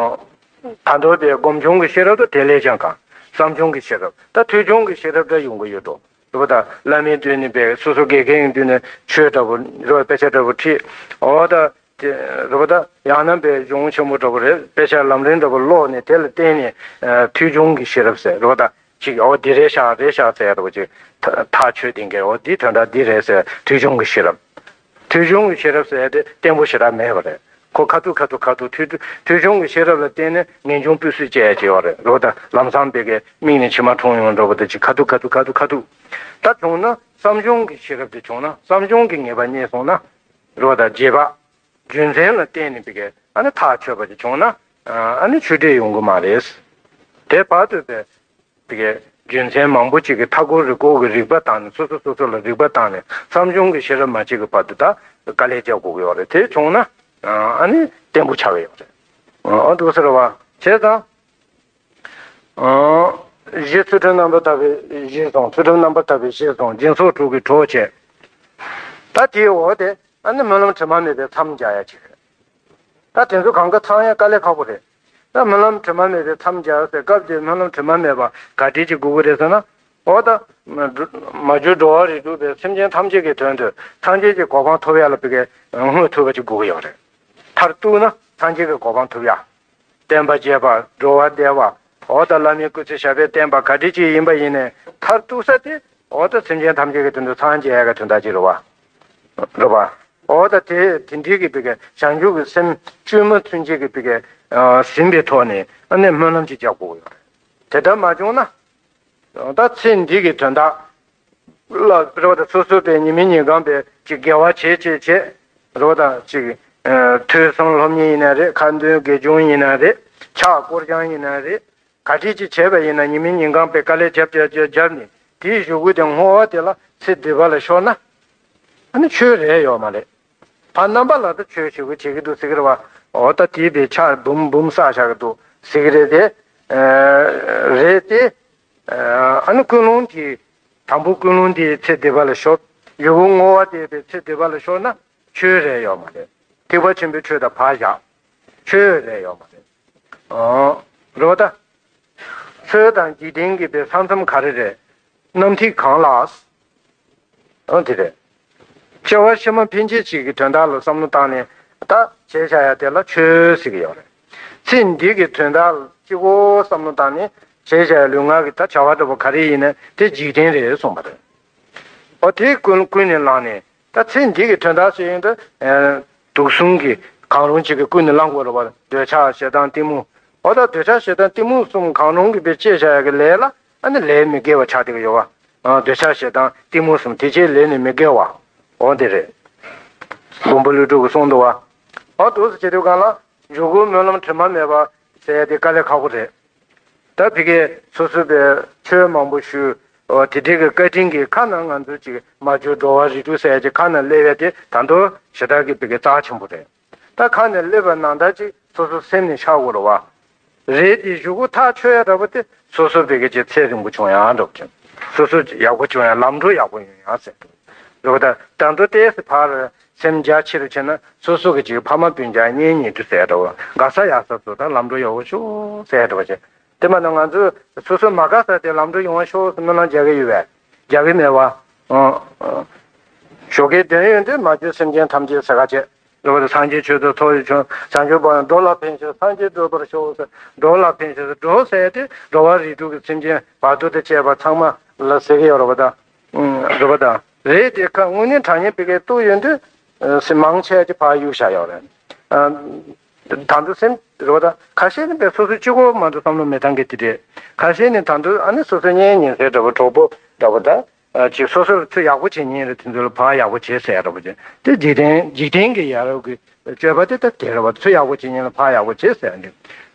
ད་མདོ་པའི་སྒོམ་བྱུང་གི་ཤེས་རབ་ཏུ་དེ་ལས་ཀྱང་གང་ བསམ་བྱུང་གི་ཤེས་རབ། ད་ཐོས་བྱུང་གི་ཤེས་རབ་འདྲ་ཡོང་གི་ཡོད་འགྲོ། རེད་པ། ད་བླ་མའི་མདུན་ནས་པའི་སོ་སོ་དགེ་རྒན་གྱི་མདུན་ནས་ཆོས་འདྲ་པོ་རེད་པ། དཔེ་ཆ་འདྲ་པོ་ཁྲིད། འོ་ད་དེ་རེད་པ། ད་ཡང་ན་པའི་གཞུང་ཆེན་པོ་འདྲ་པོ་རེད། དཔེ་ཆ་ལམ་རིམ་འདྲ་པོ་ཀློག་ནས་དེ་ལ་བརྟེན་ནས་ཨ་ཐོས་བྱུང་གི་ཤེས་རབ་ཟེར། རེད་པ། ད་ཅིག་འོ་འདི་རེད་ཤག་རེད་ཤག་ཟེར་ཡ་འདྲ་པོ་ཅིག་ཐག་ཐག་ཆོད་བསྡད་མཁན། འོ་འདི་དོན་དག་འདི་རེད་ཟེར། ཐོས་བྱུང་གི་ཤེས་རབ། ཐོས་བྱུང་གི་ཤེས་རབ་ཟེར་ཡ་དེ་བརྟན་པོ་ཞེ་དྲག་མེད་པ་རེད། ཁོ་ཁ་ཐུག་ཁ་ཐུག་ཁ་ཐུག་ཐོས་ཐོས་བྱུང་གི་ཤེས་རབ་ལ་བརྟེན་ནས་ངེས་འབྱུང་སྤུས་གསུམ་སྐྱེ་ཡ་ཅིག་ཡོད་རེད། རེད་པ། ད་ལམ་སང་པའི་གི་མིག་ནས་མཆི་མ་འཁྲུངས་ཡོང་འདྲ་པོ་དེ་ཅིག་ཁ་ཐུག་ཁ་ཐུག་ཁ་ཐུག་ཁ་ཐུག་ད་བྱུང་ན་བསམ་བྱུང་གི་ཤེས་རབ་དེ་བྱུང་ན། བསམ་བྱུང་གི་ངེས་པ་རྙེད་སོང་ན། རེད་པ། ད་རྗེས་དཔག་རྒྱུ་མཚན་ལ་བརྟེན་ནས་པའི་གི་ཨ་ནི་ཐག་ཆོད་པ་ཅིག་བྱུང་ན། ཨ་ནི་ཆོས་འབྲེལ་ཡོང་གི་མ་རེད། དེ་བར་དུ་པའི་དེ་གའི་རྒྱུ་མཚན་མང་པོ་ཅིག་གི་མཐའ་འཁོར་རི་སྐོར་གྱི་རིག་པ་བཏང་ནས། སོ་སོ་སོ་སོ་ལ་རིག་པ་བཏང་ནས་བསམ་བྱུང་གི་ཤེས་རབ་མ་སྐྱེས་ཀྱི་བར་དུ་ད་དཀའ་ལས་རྒྱག་དགོས་ཀྱི་ཡོད་རེད། དེ་བྱུང་ན་ཨ་ནི་བརྟན་པོ་ཆགས་ཀྱི་ཡོད་རེད། ཨ་འདུག་ཟེར་བ་བྱས་ཙང་། གཞི་ཚུལ་ཁྲིམས་རྣམ་པར་དག་པའི་གཞིར་བཟུང་། ཚུལ་ཁྲིམས་རྣམ་པར་དག་པའི་གཞིར་བཟུང་། སྦྱིན་སོགས་དྲུག་གི་གྲོགས་བྱས། ད་དེའི་འོག་དེ་ཨ་ནི་སྨོན་ལམ་དྲི་མ་མེད་པའི་མཚམས་སྦྱར་ཡ་ཅིག་རེད། ད་དེ་ཚོ་གང་ག་ཚང་ཡ་དཀའ་ལས་ཁག་པོ་རེད། ད་སྨོན་ལམ་དྲི་མ་མེད་པའི་མཚམས་སྦྱར་ཟེར་སྐབས་དེར་སྨོན་ལམ་དྲི་མ་མེད་པ་ག་འདྲས་ཅིག་དགོས་ཀྱི་རེད་ཟེར་ན། འོ་ད། མ་གྱུར་འགྲོ་བ་རིགས་དྲུག་པའི་སེམས་ཅན་ཐམས་ཅད་ཀྱི་དོན་དུ་སངས་རྒྱས་ཀྱི་གོ་འཕང་ཐོབ་ཡ་ལ་བི་གའི་བསྔོ་ཐུབ་པ་ཅིག་དགོས་ཀྱི་ཡོད་རེད། མཐར་གཏུགས་ན་སངས་རྒྱས་ཀྱི་གོ་འཕང་ཐོབ་ཡ། བསྟན་པ་རྒྱས་པ། འགྲོ་བ་བདེ་བ། འོ་ད་བླ་མའི་སྐུ་ཚེ་ཞབས་པད་བརྟན་པ་ག་འདྲས་ཅིག་ཡིན་པ་ཡིན་ནའི་མཐར་གཏུགས་ས་དེ་འོ་ད་སེམས་ཅན་ཐམས་ཅད་ཀྱི་དོན་དུ་སངས་རྒྱས་ཡ་གི་དོན་དག་ཅིག་རེད་པ། རེད་པ། འོ་ད་དེ་དེ་འདྲའི་གི་བི་གའི་བྱང་ཆུབ་ཀྱི་སེམས་བཅོས་མ་ཚུན་ཆད་ཀྱི་བི་གའི་ཟིན་པའི་ཐོག་ནས་ཨ་ནི་སྨོན་ལམ་ཅིག་རྒྱག་དགོས་ཀྱི་ཡོད་རེད། དེ་ལྟར་མ་བྱུང་ན། ད་ཚེ་འདི་གི་དོན་དག་ལ་རེད་པ། ད་སོ་སོ་པའི་ཉི་མ་ཉིན་གང་པའི་ཅིག་དགེ་བ་བྱེད་བྱེད་བྱེད། རེད་པ། ད་ཅིག་ཐོས་བསམ་སློབ་གཉེར་ཡིན་ན་རེད། ཁ་འདོན་དགེ་སྦྱོང་ཡིན་ན་རེད། ཕྱག་སྐོར་སྦྱང་ཡིན་ན་རེད། ག་འདྲས་ཅིག་བྱས་པ་ཡིན་ན་ཉི་མ་ཉིན་གང་པའི་དཀའ་ལས་རྒྱབ་རྒྱབ་རྒྱབ་རྒྱབ་ནས་དེའི་གཞུག་གུ་དེ་བསྔོ་བ་དེ་ལ་ཚེ་འདི་པ་ལ་ཤོར་ན། ཨ་ནི་ཆོས་རེད་ཡོད་མ་རེད། ཕར་རྣམ་པ་ལ་ད་ཆོས་ཞུ་གི་བྱེད་ཀྱི་འདུག་ཟེར་གི་རེད་པ། འོ་ད་དེའི་བའི་ཕྱག་འབུམ་འབུམ་བསགས་བཞག་གི་འདུག་ཟེར་གི་རེད་དེ། ཨ་རེད་དེ། ཨ་ཨ་ནི་ཀུན་སློང་དེ། དང་པོ་ཀུན་སློང་དེ་ཚེ་འདི་པ་ལ་ཤོར། གཞུག་གུ་བསྔོ་བ་དེ་བའི་ཚེ་འདི་པ་ལ་ཤོར་ན་ཆོས་རེད་ཡོད་མ་རེད། ཐེག་པ་ཆེན་པོའི་ཆོས་དང་ཕར་བཞག་ཆོས་རེད་ཡོད་མ་རེད། ཨོ། རེད་པ། ད། ཆོས་དང་འཇིག་རྟེན་གྱི་བའི་ས་མཚམས་ག་རེ་རེད། གནམ་ཐིག་གང་ལགས། ཨང་དེ་རེད། སྐྱེ་བ་ཕྱི་མ་ཕན་ཆད་ཅིག་གི་དོན་དག་ལ་བསམ་བློ་བཏང་ནས་ད་བྱས་བཞག་ཡ་དེ་ལ་ཆོས་ཟེར་གི་ཡོད་རེད། ཚེ་འདི་གི་དོན་དག་ལ་གཅིག་པོ་བསམ་བློ་བཏང་ནས་བྱས་བཞག་ཡ་ལུས་ངག་གི་ད་བྱ་བ་འདྲ་པོ་ག་རེ་ཡིན་ན་དེ་འཇིག་རྟེན་རེད་གསུངས་པ་རེད། འོ་དེ་ཀུན་ཀུན་ནས་བསླངས་ནས། ད་ཚེ་འདི་གི་དོན་དག་ཟེར་ཡོང་དུས། དུག་གསུམ་གྱི་གང་རུང་གཅིག་གི་ཀུན་ནས་བསླང་དགོས་རེད་པ། འདོད་ཆགས་ཞེ་སྡང་གཏི་མུག་འོ་ད་འདོད་ཆགས་ཞེ་སྡང་གཏི་མུག་གསུམ་གང་རུང་གི་བའི་བཅད་བཞག་ཡ་གི་ལས་ལ་ཨ་ནི་ལས་མི་དགེ་བ་ཆགས་བསྡད་ཀྱི་ཡོད་པ། འདོད་ཆགས་ཞེ་སྡང་གཏི་མུག་གསུམ་དེ་ཆའི་ལས་ནི་མི་དགེ་བ། འོ་དེ་རེད། མགོན་པོ་ཀླུ་སྒྲུབ་ཀྱིས་གསུངས་འདུག་པ། འོ་འདུག་སེ་བྱེད་དུས་སྒང་ལ་གཞུག་གུ་སྨོན་ལམ་དྲི་མ་མེད་པ་ཟེར་ཡ་དེ་དཀའ་ལས་ཁག་པོ་རེད། ད་ཕ་གིར་སོ་སོ་པའི་ཆོས་མང་པོ་ཞུས། འོ་དེ་འདྲའི་གི་བཀའ་དྲིན་གྱིས་ཁ་ནང་ང་ཚོ་ཅིག་མ་གྱུར་འགྲོ་བ་རིགས་དྲུག་ཟེར་ཡ་ཅིག་ཁ་ནང་སླེབས་ཡ་དེ་ད་དུང་ཞེ་དྲག་གི་ཕ་གིར་རྩ་ཆེན་པོ་རེད། ད་ཁ་ནང་སླེབས་པ་ནང་ལྟར་ཅིག་སོ་སོ་སེམས་ནས་ཤར་དགོས་རེད་པ། རེད་དེ་གཞུག་གུ་ཐག་ཆོད་ཡ་འདྲ་པོ་དེ་སོ་སོ་ཕ་གིར་ཅིག་ཚེ་རིང་པོ་བྱུང་ཡ་འདྲ་པོ་ཅིག་སོ་སོ་ཡག་པོ་བྱུང་ཡ་ལམ་འགྲོ་ཡག་པོ་ཡོང་ཡ་ཟེར། རེད་པ། ད་ད་དུང་ཏོག་ཙམ་ཕར་སེམས་རྒྱ་ཆེ་རུ་ཕྱིན་ན་སོ་སོ་གི་ཅིག་ཕ་མ་སྤུན་ཀྱག་གཉེན་ཉེ་དུ་ཟེར་འདྲ་པོ། དགའ་ས་ཡག་ས་ཚོ་ད་ལམ་འགྲོ་ཡག་པོ་ཤོག་ཟེར་འདྲ་པོ་བྱས། དེ་མ་ནི་ང་ཚོས་སོ་སོ་མ་དགའ་ས་དེ་ལམ་འགྲོ་ཡོང་བ་ཤོག་ཟེར་སྨོན་ལམ་རྒྱག་གི་ཡོད་པས། རྒྱག་གི་མེད་པ། ཨང་། ཨང་། ཞོགས་ཀའི་འདོན་ཡོན་ཏེ་མ་གྱུར་སེམས་ཅན་ཐམས་ཅད་ཟེར་ག་བྱས། རེད་པ། སངས་རྒྱས་ཆོས་སུ་ཐོབ་པའི་ཕྱིར་བྱང་ཆུབ་བར་འགྲོ་ལ་ཕན་ཕྱིར་སངས་རྒྱས་འགྲུབ་པར་ཤོག་ཟེར། འགྲོ་ལ་ཕན་ཕྱིར་འགྲོ་ཟེར་ཏེ་འགྲོ་བ་རིགས་དྲུག་གི་སེམས་ཅན་བར་དོ་དང་བཅས་པ་ཚང་མ་ལ་ཟེར་གི་ཡོད་རེད་པ་ད། ཨང་། རེད་པ་ད། རེད་དེ་ཁ་དངོས་གནས་དྲང་གནས་ཕ་གིར་གཏུགས་ཡོང་དུས། ཨ་སེམས་མང་ཆེ་ཅིག་ཕར་གཡུག་བཞག་ཡོད་རེད། ཨ། ད་དུང་སེམས་རེད་པ་ད། ཁ་ཤས་ནི་པས་སོ་སོ་གཅིག་པོ་མ་གཏོགས་བསམ་བློ་མི་བཏང་མཁན་དེ་རེད། ཁ་ཤས་ནི་ད་དུང་ཨ་ནི་སོ་སོའི་གཉེན་ཉེ་ཚན་འདྲ་པོ་གྲོགས་པོ་འདྲ་པོ་ད། ཨ་ཅིག་སོ་སོར་ཚུར་ཡག་པོ་བྱེད་མཁན་རེད། དེ་ཚོ་ལ་ཕར་ཡག་པོ་བྱེད་ཟེར་ཡ་འདྲ་པོ་བྱེད། དེ་འཇིག་རྟེན་འཇིག་རྟེན་གྱི་ཡ་རབས་ཀྱི་སྤྱོད་པ་དེ་ད་དེ་རེད་པ། ཚུར་ཡག་པོ་བྱེད་མཁན་ལ་ཕར་ཡག་པོ་བྱེད་ཟེར་ཡ་འདི།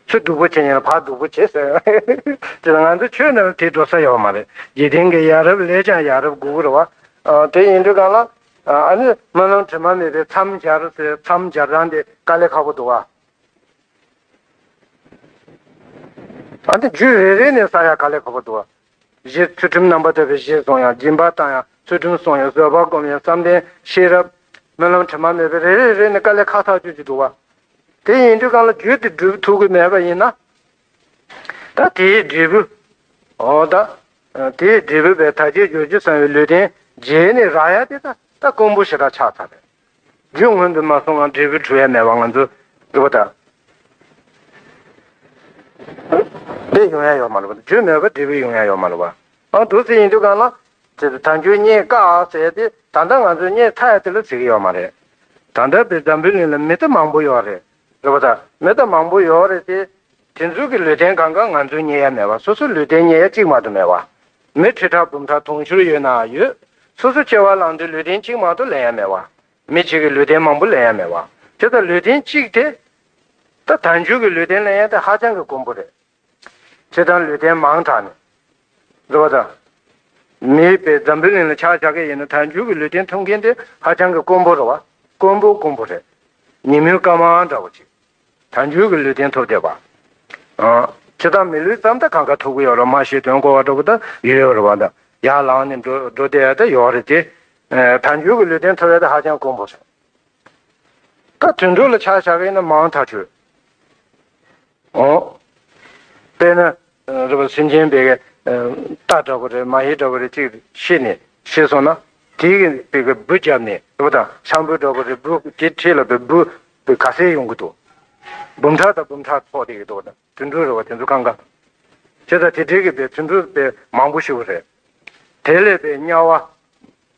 ཚུར་སྡུག་པོ་བྱེད་མཁན་ལ་ཕར་སྡུག་པོ་བྱེད་ཟེར་ཡ། དེ་ལ་ང་ཚོ་ཆོས་ནང་ལ་དེ་འགྲོ་ས་ཡོད་མ་རེད། འཇིག་རྟེན་གྱི་ཡ་རབས་ལས་ཀྱང་ཡ་རབས་དགོས་ཀྱི་རེད་པ། ཨ་དེ་ཡིན་དུས་སྒང་ལ། ཨ་ནི་སྨོན་ལམ་དྲི་མ་མེད་པའི་མཚམས་སྦྱར་ཟེར། མཚམས་སྦྱར་སྟངས་དེ་དཀའ་ལས་ཁག་པོ་འདུག་པ། ཨ་ནི་རྒྱུད་རེ་རེ་ནས་བསགས་ཡ་དཀའ་ལས་ཁག་པོ་འདུག་པ། གཞི་ཚུལ་ཁྲིམས་རྣམ་པར་དག་པའི་གཞིར་བཟུང་ཡ། སྦྱིན་པ་བཏང་ཡ། ཚུལ་ཁྲིམས་སྲུང་ཡ། བཟོད་པ་སྒོམ་ཡ། བསམ་གཏན་ཤེས་རབ། སྨོན་ལམ་དྲི་མ་མེད་པའི་རེ་རེ་རེ་ནས་དཀའ་ལས་ཁག་ཐག་ཆོད་ཅིག་འདུག་པ། དེ་ཡིན་དུས་སྒང་ལ་རྒྱུད་དེ་སྒྲུབ་ཐུབ་ཀྱི་མེད་པ་ཡིན་ན། ད་དེའི་འབྲས་བུ་ འོ་ད། དེའི་འབྲས་བུ་བས་དག་བྱེད་རྒྱུར་རྒྱུ་བསམ་པའི་ལུས་རྟེན་རྗེས་ནས་རག་ཡ་དེ་ད་ད་དཀོན་པོ་ཞེ་དྲག་ཆགས་ཚར་རེད། རྒྱུ་སྔོན་དུ་མ་སོང་ངམ་འབྲས་བུ་འཁྲུལ་ཡ་མེད་པ་ང་ཚོ་རེད་པ་ད། དེ་ཡོང་ཡ་ཡོད་མ་རེད་པ། རྒྱུ་མེད་པ་འབྲས་བུ་ཡོང་ཡ་ཡོད་མ་རེད་པ། ཨ་འདུག་སེ་ཡིན་དུས་གང་ལ། དེ་དང་རྒྱུ་རྙེད་དཀའ་ཟེར་ཏེ་ད་ལྟ་ང་ཚོས་རྙེད་ཚར་ཡ་དེ་ལ་ཟེར་གྱི་ཡོད་མ་རེད། ད་ལྟ་བའི་འཛམ་བུའི་གླིང་ལ་མི་ད་མང་པོ་ཡོད་རེད། རེད་པ་ད། མི་ད་མང་པོ་ཡོད་རེད་དེ། དེ་ཚོ་གི་ལུས་རྟེན་གང་ག་ང་ཚོས་རྙེད་ཡ་མེད་པ། སོ་སོའི་ལུས་རྟེན་རྙེད་ཡ་གཅིག་མ་གཏོགས་མེད་པ། མི་ཁྲི་ཕྲག་འབུམ་ཕྲག་དུང་ཕྱུར་ཡོད་ན་ཡོད། སོ་སོ་སྐྱེ་བ་བླངས་དུས་ལུས་རྟེན་གཅིག་མ་གཏོགས་ལེན་ཡ་མེད་པ། མི་གཅིག་གིས་ལུས་རྟེན་མང་པོ་ལེན་ཡ་མེད་པ། དེ་ལྟར་ལུས་རྟེན་གཅིག་དེ། ད་དལ་འབྱོར་གྱི་ལུས་རྟེན་ལེན་ཡ་དེ་ཧ་ཅང་གི་དཀོན་པོ་རེད། སྤྱིར་བཏང་ལུས་རྟེན་མང་དྲགས་ནས། རེད་པ་ད། མིའི་པའི་འཛམ་བུའི་གླིང་ལ་ཆ་བཞག་གི་ཡིན་ན་དལ་འབྱོར་གྱི་ལུས་རྟེན་ཐོབ་མཁན་དེ་ཧ་ཅང་གི་དཀོན་པོ་རེད་པ། དཀོན་པོ་དཀོན་པོ་རེད། ཉིན་མོའི་སྐར་མ་འདྲ་བོ་ཅིག་དལ་འབྱོར་གྱི་ལུས་རྟེན་ཐོབ་བསྡད་པ། ཨ། སྤྱིར་བཏང་མི་ལུས་ཙམ་ད་གང་ག་ཐོབ་ཀྱི་ཡོད་རེད། མ་ཤི་དོན་གོ་བ་འདྲ་བོ་ད་ཡོད་རེད་པ་ད། ཡར་ལངས་ནས་འགྲོ་འགྲོ་བསྡད་ཡ་ད་ཡོད་རེད་དེ། ཨ། དལ་འབྱོར་གྱི་ལུས་རྟེན་ཐོབ་ཡ་ད་ཧ་ཅང་དཀོན་པོ་རེད། ད་དུད་འགྲོ་ལ་ཆ་བཞག་གི་ཡིན་ན་མང་ཐག་ཆོད། འོ། དཔེར་ན། རེད་པ། སེམས་ཅན་པའི་གི། རྟ་འདྲ་པོ་རེད། མ་ཧེ་འདྲ་པོ་རེད། ཅིག་ཤི་ནས་ཤི་སོང་ན། དེའི་གི་པའི་གི་འབུ་བརྒྱབ་ནས་རེད་པ་ད། ཤམ་བུ་འདྲ་པོ་རེད། འབུ་དེ་འཁྲིས་ལ་པའི་འབུ་པའི་ག་ཚད་ཡོང་གི་འདུག་འབུམ་ཕྲག་དང་འབུམ་ཕྲག་ཚོགས་བསྡད་ཀྱི་འདུག་ད། དུད་འགྲོ་རེད་པ། དེ་ཚོ་གང་ག་བྱས་ཙང་དེ་འདྲའི་གི་པའི་དུད་འགྲོ་པའི་མང་པོ་ཤི་བ་རེད། དེ་ལས་པའི་དམྱལ་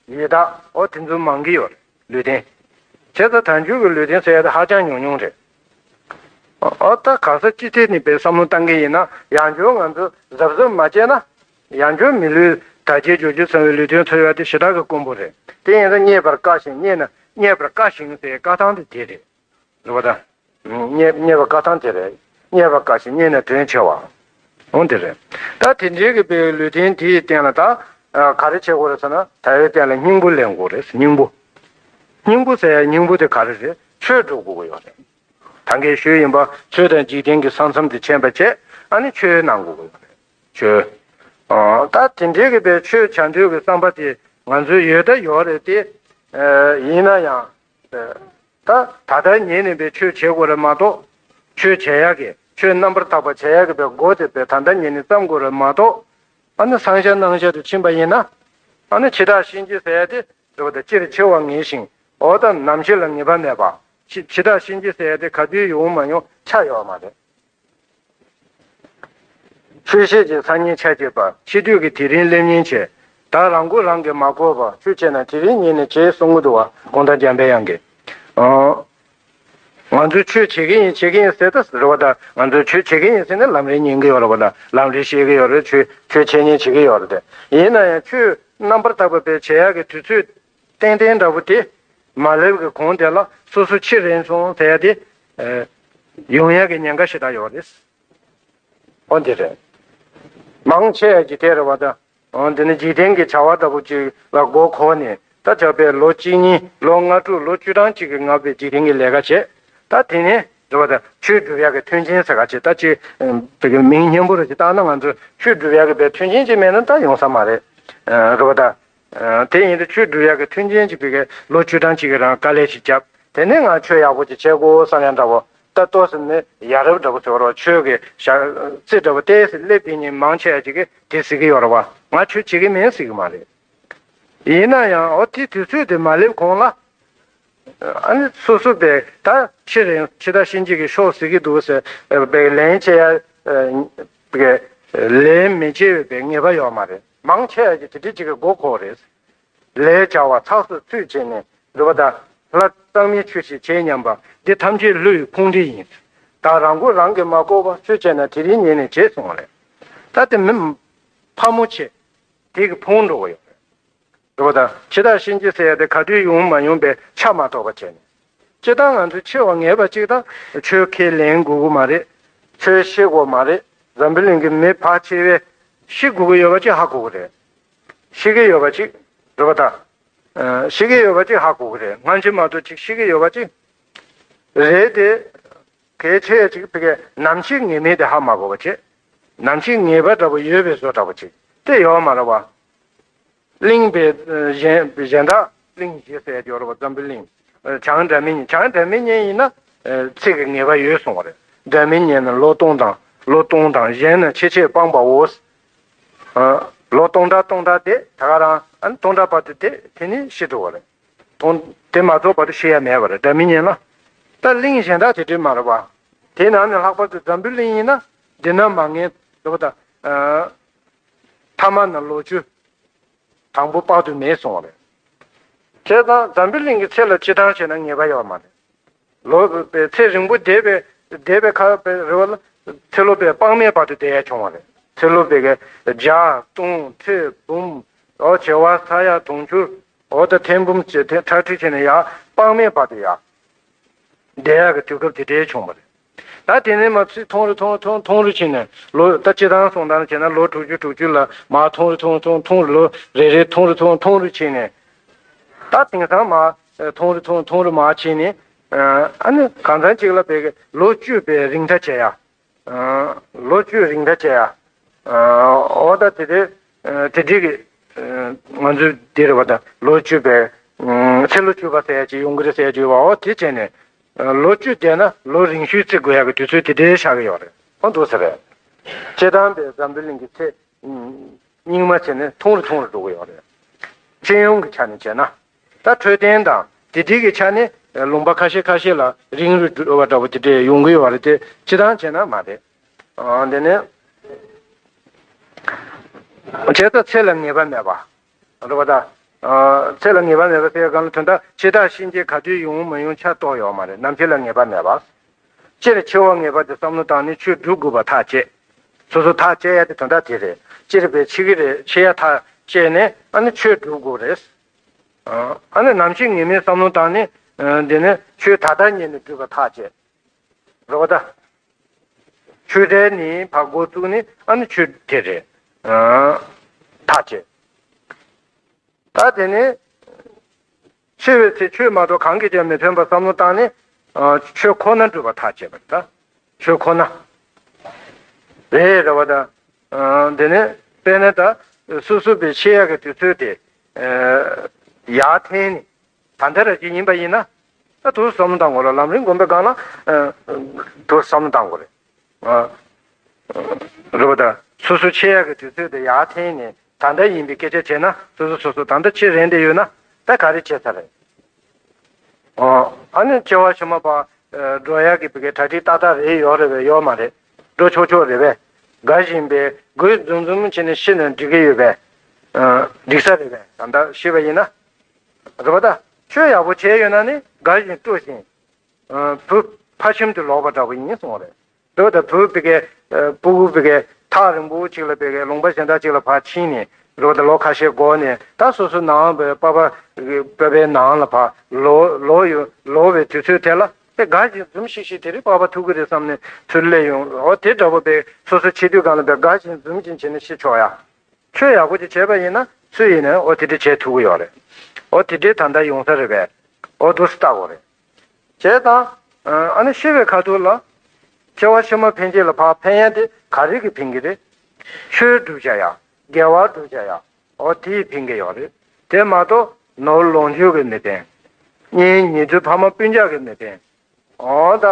བ། ཡི་དྭགས། འོ་དེ་ཚོ་མང་གི་ཡོད་རེད། ལུས་རྟེན། བྱས་ཙང་དལ་འབྱོར་གྱི་ལུས་རྟེན་ཟེར་ཡ་དེ་ཧ་ཅང་ཉུང་ཉུང་རེད། འོ་ད་ག་ས་ཅི་ཐད་ནས་པའི་བསམ་བློ་བཏང་གི་ཡིན་ན་ཡང་བསྐྱར་ང་ཚོ་གཟབ་གཟབ་མ་བྱས་ན། ཡང་བསྐྱར་མི་ལུས་དལ་བྱེད་རྒྱུར་རྒྱུ་བསམ་པའི་ལུས་རྟེན་ཐོབ་ཡ་དེ་ཞེ་དྲག་གི་དཀོན་པོ་རེད། དེ་ཡིན་ན་རྙེད་པར་དཀའ་ཞིང་རྙེད་ན་རྙེད་པར་དཀའ་ཞིང་ཟེར་བཀའ་ཐང་དེ་དེ་རེད། རེད་པ་ད། རྙེད་རྙེད་པ་དཀའ་ཐང་དེ་རེད། རྙེད་པ་དཀའ་ཞིང་རྙེད་ན་དོན་ཆེ་བ། འོ་དེ་རེད། ད་དེ་འདྲའི་གི་པའི་ལུས་རྟེན་དེའི་སྟེང་ལ་ད། ག་རེ་བྱེད་དགོས་རེད་ཟེར་ན་དལ་བའི་སྟེང་ལ་སྙིང་པོ་ལེན་དགོས་རེད། སྙིང་པོ། སྙིང་པོ་ཟེར་ཡ་སྙིང་པོ་དེ་ག་རེ་རེད། ཆོས་སྒྲུབ་དགོས་ཀྱི་ཡོད་རེད། ད་གིན་ཞུས་ཡིན་པ་ཆོས་དང་འཇིག་རྟེན་གྱི་ས་མཚམས་དེ་ཕྱེ་བ་བྱས་ཨ་ནི་ཆོས་གནང་དགོས་ཀྱི་ཡོད་རེད། ཆོས། ཨ། ད་དེ་འདྲའི་གི་པའི་ཆོས་བྱ་འདོད་ཀྱི་བསམ་པ་དེ་ང་ཚོའི་ཡོད་ད་ཡོད་རེད་དེ། ཡིན་ན་ཡང་། ད་ད་ལྟ་ཉིད་ནས་པའི་ཆོས་བྱེད་དགོས་རེད་མ་གཏོགས། ཆོས་བྱེད་ཡག་གི་ཆོས་རྣམ་པར་དག་པ་བྱེད་ཡག་གི་པའི་སྒོ་དེ་པའི་ད་ལྟ་ཉིད་ནས་བརྩམ་དགོས་རེད་མ་གཏོགས། ཨ་ནི་སང་ཞ་གནངས་ཞ་དུ་ཕྱིན་པ་ཡིན་ན། ཨ་ནི་འཆི་བདག་གཤིན་རྗེ་ཟེར་ཡ་དེ་རེད་པ་ད། སྤྱིར་འཆི་བ་ངེས་ཤིང་འོ་ད་ནམ་འཆི་ལ་ངེས་པ་མེད་པ། འཆི་འཆི་བདག་གཤིན་རྗེ་ཟེར་ཡ་དེ་ག་དུས་ཡོང་མ་ཡོང་ཆ་ཡོད་མ་རེད། ཆོས་བཤད་ཀྱི་སང་ཉིན་ཆ་བྱེད་པ། འཆི་དུས་ཀྱི་དེ་རིང་སླེབས་ཉེན་ཆེ། ད་རང་མགོ་རང་གིས་མ་བསྐོར་བར་ཆོས་བྱས་ན་དེ་རིང་ཉིན་ནས་བྱེད་གསུང་གི་འདུག་བ། དགོང་དག་འཇམ་པའི་དབྱངས་ཀྱིས། ཨང་། ང་ཚོས་ཆོས་བྱེད་ཀྱི་ཡིན་བྱེད་ཀྱི་ཡིན་ཟེར་ད་རེད་པ་ད། ང་ཚོས་ཆོས་བྱེད་ཀྱི་ཡིན་ཟེར་ནས་ལམ་རིམ་ཉན་གྱི་ཡོད་རེད་པ་ད། ལམ་རིམ་བཤད་ཀྱི་ཡོད་རེད། ཆོས་ཆོས་འཆད་ཉན་བྱེད་ཀྱི་ཡོད་རེད་དེ། ཡིན་ན་ཡང་ཆོས་རྣམ་པར་དག་པ་དཔེ་བྱེད་ཡག་གི་དུས་ཚོད་ཏན་ཏན་འདྲ་པོ་དེ་མ་སླེབས་ཀྱི་གོང་དེ་ལ་སོ་སོ་འཆི་རན་སོང་ཟེར་ཡ་དེ། ཡོང་ཡག་གི་ཉེན་ཁ་ཞེ་དྲག་ཡོད་རེད། འོ་འདི་རེད། མང་ཆེ་བ་ཅིག་དེ་རེད་པ་ད། འོ་འདི་ནི་འཇིག་རྟེན་གྱི་བྱ་བ་འདྲ་པོ་ཅིག་ལ་མགོ་འཁོར་ནས་ད་ཆ་པའི་ལོ་གཅིག་གཉིས་ལོ་ལྔ་དྲུག་ལོ་བཅུ་གྲངས་ཅིག་གི་ང་པའི་འཇིག་རྟེན་གྱི་ལས་ཀ་བྱས། ད་དེ་ནས་རེད་པ་ད། ཆོས་སྒྲུབ་ཡག་གི་མཐུན་རྐྱེན་ཟེར་ག་ཅིག་ད་ཅིག་དེ་གི་མིང་སྙན་པོ་རེ་ཅིག་བཏགས་ན་ང་ཚོ་ཆོས་སྒྲུབ་ཡག་གི་པའི་མཐུན་རྐྱེན་ཅིག་མེད་ན་ད་ཡོང་ས་མ་རེད། རེད་པ་ད། དེ་ཡིན་དུས་ཆོས་སྒྲུབ་ཡག་གི་མཐུན་རྐྱེན་གྱི་བི་གའི་ལོ་བཅུ་གྲངས་གཅིག་གི་རང་དཀའ་ལས་ཤིག་བརྒྱབ། དེ་ནས་ང་ཆོས་ཡག་པོ་ཅིག་བྱེད་དགོས་བསམ་ཡ་འདྲ་བོ། ད་ལྟོས་ཟེར་ནས་ཡ་རབས་འདྲ་བོ་ཟེར་བ་ཆོས་ཀྱི་ཞག་རྩི་འདྲ་བོ་ཏོག་ཙམ་སླེབས་དེ་ཉིན་མང་ཆེ་བ་ཅིག་གིས་དེ་ཟེར་གི་ཡོད་རེད་བ། ང་ཆོས་བྱེད་ཀྱི་མིན་ཟེར་གི་མ་རེད། ཡིན་ན་ཡང་འོ་དེ་དུས་ཚོད་དེ་མ་སླེབས་གོང་ལ། ཨ་ནི་སོ་སོ་པས་ད་ཕྱི་རེད། འཆི་བདག་གཤིན་རྗེ་གི་ཤོག་ཟེར་གི་འདུག་ཟེར་པའི་ལན་བྱེད་ཡ། པའི་ལན་མི་བྱེད་པའི་ངེས་པ་ཡོད་མ་རེད། མང་ཆེ་བ་ཅིག་དེ་འདྲ་ཅིག་གི་མགོ་འཁོར་རེད། ལས་བྱ་བ་ཚགས་སུ་ཚུད་བྱས་ནས་རེད་པ་ད། ལྷ་གཙང་མའི་ཆོས་ཤིག་བྱེད་སྙམ་པ་འདི་ཐམས་ཅད་བསླུ་བའི་ཁུངས་འདྲི་ཡིན། ད་རང་མགོ་རང་གིས་མ་བསྐོར་བར་ཆོས་བྱས་ན་དེ་རིང་ཉིན་ནས་བྱེད་གསུངས་པ་རེད། ད་དེ་མི་ཕ་མོ་ཆེ་དེ་གི་ཕུང་འགྲོ་གི་ཡོད་རེད། རེད་པ་ད། འཆི་བདག་གཤིན་རྗེ་ཟེར་ཡ་དེ་ག་དུས་ཡོང་མ་ཡོང་པའི་ཆ་མ་རྟོགས་པ་བྱས་ནས། སྤྱིར་བཏང་ང་ཚོས་འཆི་བ་ངེས་པ་གཅིག་དང་ཆོས་ཁས་ལེན་དགོས་ཀྱི་མ་རེད། ཆོས་ཤེས་དགོས་མ་རེད། འཛམ་བུ་གླིང་གི་མི་ཕལ་ཆེ་བས་ཤི་དགོས་ཀྱི་ཡོད་པ་གཅིག་ཧ་གོ་གི་རེད། ཤི་གི་ཡོད་པ་གཅིག་རེད་པ་ད། ཤི་གི་ཡོད་པ་གཅིག་ཧ་གོ་གི་རེད། སྔ་ཕྱི་མ་གཏོགས་གཅིག་ཤི་གི་ཡོད་པ་གཅིག་རེད་དེ། གལ་ཆེ་གཅིག་བི་གའི་ནམ་འཆི་ངེས་མེད་དེ་ཧ་མ་གོ་བ་བྱེད། ནམ་འཆི་ངེས་པ་འདྲ་པོ་ཡོད་པའི་བཟོ་འདྲ་པོ་ཅིག་དེ་ཡོད་མ་རེད་བ། གླིང་པའི་གཞན་གཞན་དག་གླིང་བཞི་ཟེར་ཡོད་རེད་བ། འཛམ་བུའི་གླིང་། བྱང་སྒྲ་མི་སྙན། བྱང་སྒྲ་མི་སྙན་ཡིན་ན་ཚིག་གི་ངེས་པ་ཡོད་གསུངས་པ་རེད། སྒྲ་མི་སྙན་ན་ལོ་སྟོང་དང་ལོ་སྟོང་དང་གཞན་ན་ཆེས་ཆེར་སྤངས་པའོ། ལོ་སྟོང་ཕྲག་སྟོང་ཕྲག་དེ་ད་ག་རང་ཨ་ནི་སྟོང་ཕྲག་བར་དུ་དེ་དེ་ནི་ཤི་འགྲོ་བ་རེད། སྟོང་དེ་མ་རྫོགས་བར་དུ་ཤི་ཡ་མེད་པ་རེད། སྒྲ་མི་སྙན་ལ། ད་གླིང་གཞན་དག་དེ་འདྲའི་མ་རེད་པ། དེ་ནང་ནས་ལྷག་པར་དུ་འཛམ་བུའི་གླིང་ཡིན་ན་འདི་ན་མ་ངན་འདུག་པ་དང་། ཐ་མ་ན་ལོ་བཅུ་དང་པོ་དཔག་ཏུ་མེད་སོང་བ་རེད། བྱས་ཙང་འཛམ་བུའི་གླིང་གི་ཚེ་ལ་སྤྱི་བཏང་བྱས་ན་ངེས་པ་ཡོད་མ་རེད། ལོ་པའི་ཚེ་རིང་པོ་འདས་པའི་འདས་པའི་ཁ་པའི་རེ་བ་ལ་ཚེ་ལོ་པའི་དཔག་མེད་བར་དུ་བསྡད་ཡ་བྱུང་བ་རེད། ཚེ་ལོ་པའི་གི་བརྒྱ་སྟོང་ཁྲི་འབུམ་འོ་བྱེ་བ་ས་ཡ་དུང་ཕྱུར་འོ་ད་ཐེར་འབུམ་བྱེ་ཐེར་ཁྲག་ཁྲིག་བྱས་ནས་ཡ་དཔག་མེད་བར་དུ་ཡ་བསྡད་ཡ་གི་དུས་སྐབས་དེ་འདྲའི་བྱུང་བ་རེད། ད་དེ་ནས་མར་ཚུར་ཐུང་རུ་ཐུང་རུ་ཐུང་ཐུང་རུ་ཕྱིན་ནས་ལོ་ད་སྤྱི་བཏང་སོང་ཙང་བྱས་ན་ལོ་དྲུག་ཅུ་དྲུག་ཅུ་ལ་མར་ཐུང་རུ་ཐུང་རུ་ཐུང་ཐུང་རུ་ལོ་རེ་རེ་ཐུང་རུ་ཐུང་ཐུང་རུ་ཕྱིན་ནས། ད་དེང་སང་མར་ཐུང་རུ་ཐུང་ཐུང་རུ་མར་ཕྱིན་ནས། ཨ་ནི་གང་ཚང་གཅིག་ལ་བས་ལོ་བཅུ་པའི་རིང་ཐག་བཅད་ཡ། ལོ་བཅུ་རིང་ཐག་བཅད་ཡ། འོ་ད་དེ་དེ་དེ་འདྲའི་གི་ང་ཚོའི་འདི་རེད་བ། ད་ལོ་བཅུ་པའི་ཚེ་ལོ་བཅུ་པ་ཟེར་ཡ་ཅིག་ཡོང་གི་རེད་ཟེར་ཡ་ཅིག་ཡོད་པ། འོ་དེ་བྱས་ནས་ལོ་བཅུ་བསྡད་ན་ལོ་རིང་ཤོས་བརྩི་དགོས་ཡ་གི་དུས་ཚོད་དེ་འདྲའི་ཆགས་ཀྱི་ཡོད་རེད། འོ་འདུག་ས་རེད། སྤྱིར་བཏང་པའི་འཛམ་བུའི་གླིང་གི་ཚེ་རྙིང་མ་བྱས་ནས་ཐུང་རུ་ཐུང་རུ་འགྲོ་གི་ཡོད་རེད། སྤྱི་ཡོངས་ཀྱི་ཆ་ནས་བྱས་ན། ད་འཕྲོད་བསྟེན་དང་དེ་འདྲའི་གི་ཆ་ནས་ལུང་པ་ཁ་ཤས་ཁ་ཤས་ལ་རིང་རུ་འགྲོ་བ་འདྲ་བོ་དེ་འདྲས་ཡོང་གི་ཡོད་རེད་དེ། སྤྱིར་བཏང་བྱས་ན་མ་རེད། ཨ་དེ་ནས་བྱས་ཙང་ཚེ་ལ་ངེས་པ་མེད་པ། རེད་པ་ད། ཚེ་ལ་ངེས་པ་མེད་པ་ཟེར་གང་ལ་དོན་དག་འཆི་བདག་གཤིན་རྗེ་ག་དུས་ཡོང་མ་ཡོང་ཆ་གཏོགས་ཡོད་མ་རེད། ནམ་འཆི་ལ་ངེས་པ་མེད་པ། སྤྱིར་འཆི་བ་ངེས་པ་དེ་བསམ་བློ་བཏང་ནས་ཆོས་སྒྲུབ་དགོས་པ་ཐག་བཅད། སོ་སོ་ཐག་བཅད་ཡ་དེ་དོན་དག་དེ་རེད། སྤྱིར་བས་འཆི་གི་རེད། འཆི་ཡ་ཐག་བཅད་ནས་ཨ་ནི་ཆོས་སྒྲུབ་དགོས་རེད། ཨ་ནི་ནམ་འཆི་ངེས་མེད་བསམ་བློ་བཏང་ནས་འདི་ནས་ཆོས་ད་ལྟ་ཉིད་ནས་སྒྲུབ་པ་ཐག་བཅད། རེད་པ་ད། ཆོས་འབྲེལ་ནི་ཕར་འགོ་བཙུགས་ནས་ཨ་ནི་ཆོས་དེ་རེད། ཐག་བཅད། ད་དེ་ནས་འཆི་བའི་ཚེ་ཆོས་མ་གཏོགས་གང་གིས་ཀྱང་མི་ཕན་པ་བསམ་བློ་བཏང་ནས། ཆོས་ཁོ་ན་སྒྲུབ་པ་ཐག་བཅད་པ་རེད་ད། ཆོས་ཁོ་ན་རེད། རེད་པ་ད། དེ་ནས་དཔེར་ན་ད་སོ་སོ་པའི་འཆི་ཡག་གི་དུས་ཚོད་དེ་ཡར་འཐེན་ནས། ད་ལྟ་ར་ཅིག་ཡིན་པ་ཡིན་ན། ད་དུ་བསམ་བློ་བཏང་དགོས་ལ། ལམ་རིམ་སྒོམ་པའི་སྒང་ལ་དུ་བསམ་བློ་བཏང་དགོས་རེད། རེད་པ་ད། སོ་སོ་འཆི་ཡག་གི་དུས་ཚོད་དེ་ཡར་འཐེན་ནས་ད་ལྟ་ཡིན་པའི་སྐད་ཆ་བྱས་ན། སོ་སོ་སོ་སོ་ད་ལྟ་འཆི་རན་དེ་ཡོད་ན་ད་ག་རེ་བྱས་ཚར་རེད། ཨ་ནི་སྐྱེ་བ་ཕྱི་མ་པ་འགྲོ་ཡག་གི་བི་གའི་གྲ་སྒྲིག་ཏག་ཏག་རེད། ཡོད་རེད་པས། ཡོད་མ་རེད། འགྲོ་ཆོག་ཆོག་རེད་པས། དགའ་བཞིན་པའི་དགོད་འཛུམ་འཛུམ་བྱས་ནས་ཤི་ན་འགྲིག་གི་ཡོད་པས། འགྲིག་ས་རེད་པས། ད་ལྟ་ཤི་བ་ཡིན་ན། རེད་པ་ད། ཆོས་ཡག་པོ་བྱས་ཡོད་ན་ནི་དགའ་བཞིན་སྤྲོ་བཞིན། བུ་ཕ་ཁྱིམ་དུ་ལོག་པ་འདྲ་པོ་ཡིན་གསུངས་པ་རེད། རེད་པ་ད། བུ་བི་གའི་སྤུ་གུ་བི་གའི་ཐག་རིང་པོ་ཅིག་ལ་བི་གའི་ལུང་པ་གཞན་དག་ཅིག་ལ་ཕར་ཕྱིན་ནས། རེད་པ་ད། ལོ་ཁ་ཤས་འགོར་ནས་ད་སོ་སོ་ནང་པའི་པ་ཕ་པ་ཕའི་ནང་ལ་ཕར་ལོག་ལོག་ཡོད། ལོག་པའི་དུས་ཚོད་དེ་ལ་དེ་དགའ་བཞིན་འཛུམ་ཤིག་ཤིག་དེ་རིང་པ་ཕ་ཐུག་གི་རེད་བསམ་ནས་ཚུར་སླེབས་ཡོང་། འོ་དེ་འདྲ་པོ་བི་སོ་སོ་འཆི་དུས་སྒང་ལ་བི་དགའ་བཞིན་འཛུམ་བཞིན་བྱས་ནས་ཤི་ཆོག་ཡ། ཆོས་ཡག་པོ་ཅིག་བྱས་པ་ཡིན་ན་སུ་ཡིན་ནའང་འོ་དེ་འདྲ་བྱེད་ཐུབ་ཀྱི་ཡོད་རེད། འོ་དེ་འདྲ་ད་ལྟ་ཡོང་ས་རེད་པས། འོ་འདུག་སེ་ལྟ་དགོས་རེད། བྱས་ཙང་། ཨ་ནི་ཤི་བའི་ཁ་ཐུག་ལ། སྐྱེ་བ་ཕྱི་མ་ཕན་ཆད་ལ་ཕར་ཕན་ཡ་དེ་ག་རེ་གིས་ཕན་གྱི་རེད། ཆོས་སྒྲུབ་བྱ་ཡ། དགེ་བ་སྒྲུབ་བྱ་ཡ། འོ་དེས་ཕན་གྱི་ཡོད་རེད། དེ་མ་གཏོགས་ནོར་ལོངས་སྤྱོད་ཀྱིས་མི་ཕན། གཉེན་ཉེ་དུ་ཕ་མ་སྤུན་ཀྱག་གིས་མི་ཕན། འོ་ད།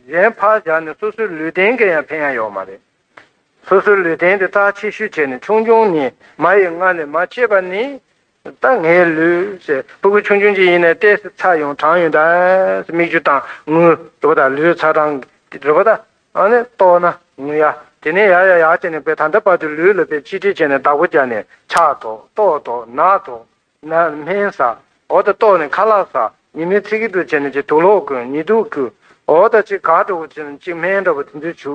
གཞན་ཕར་བཞག་ནས་སོ་སོའི་ལུས་རྟེན་གྱིས་ཡང་ཕན་ཡ་ཡོད་མ་རེད། སོ་སོའི་ལུས་རྟེན་དེ་རྩ་ཆེ་ཤོས་བྱས་ནས་ཆུང་ཆུང་ནས་མ་ཡི་མངལ་ནས་མར་སྐྱེས་པ་ནི། ད་ངའི་ལུས་ཟེར། སྤུ་གུ་ཆུང་ཆུང་ཅིག་ཡིན་ནའི་ཏོག་ཙམ་ཚ་ཡོང་གྲང་ཡོང་ད་མིག་ཆུ་བཏང་ངུ། རེད་པ་ད། ལུས་ཚ་གྲང་རེད་པ་ད། ཨ་ནི་ལྟོགས་ན་ངུ་ཡ། དེ་ནས་ཡར་ཡར་ཡར་བྱས་ནས་བི་ད་ལྟ་བར་དུ་ལུས་ལ་བི་གཅེས་སྤྲས་བྱས་ནས་བདག་པོ་རྒྱག་ནས་ཆག་དོགས་ལྟོགས་དོགས་ན་དོགས། ན་སྨན་ཟ། འོ་ད་ལྟོགས་ནས་ཁ་ལག་ཟ། ཉི་མའི་ཚིག་གི་དུ་བྱས་ནས་ཅིག་དུག་ལོག་གོན། ཉི་གདུགས་གོན། འོ་ད་ཅིག་ག་འགྲོ་བྱས་ནས་ཅིག་སྨན་འདྲ་པོ་དེ་ཚོ་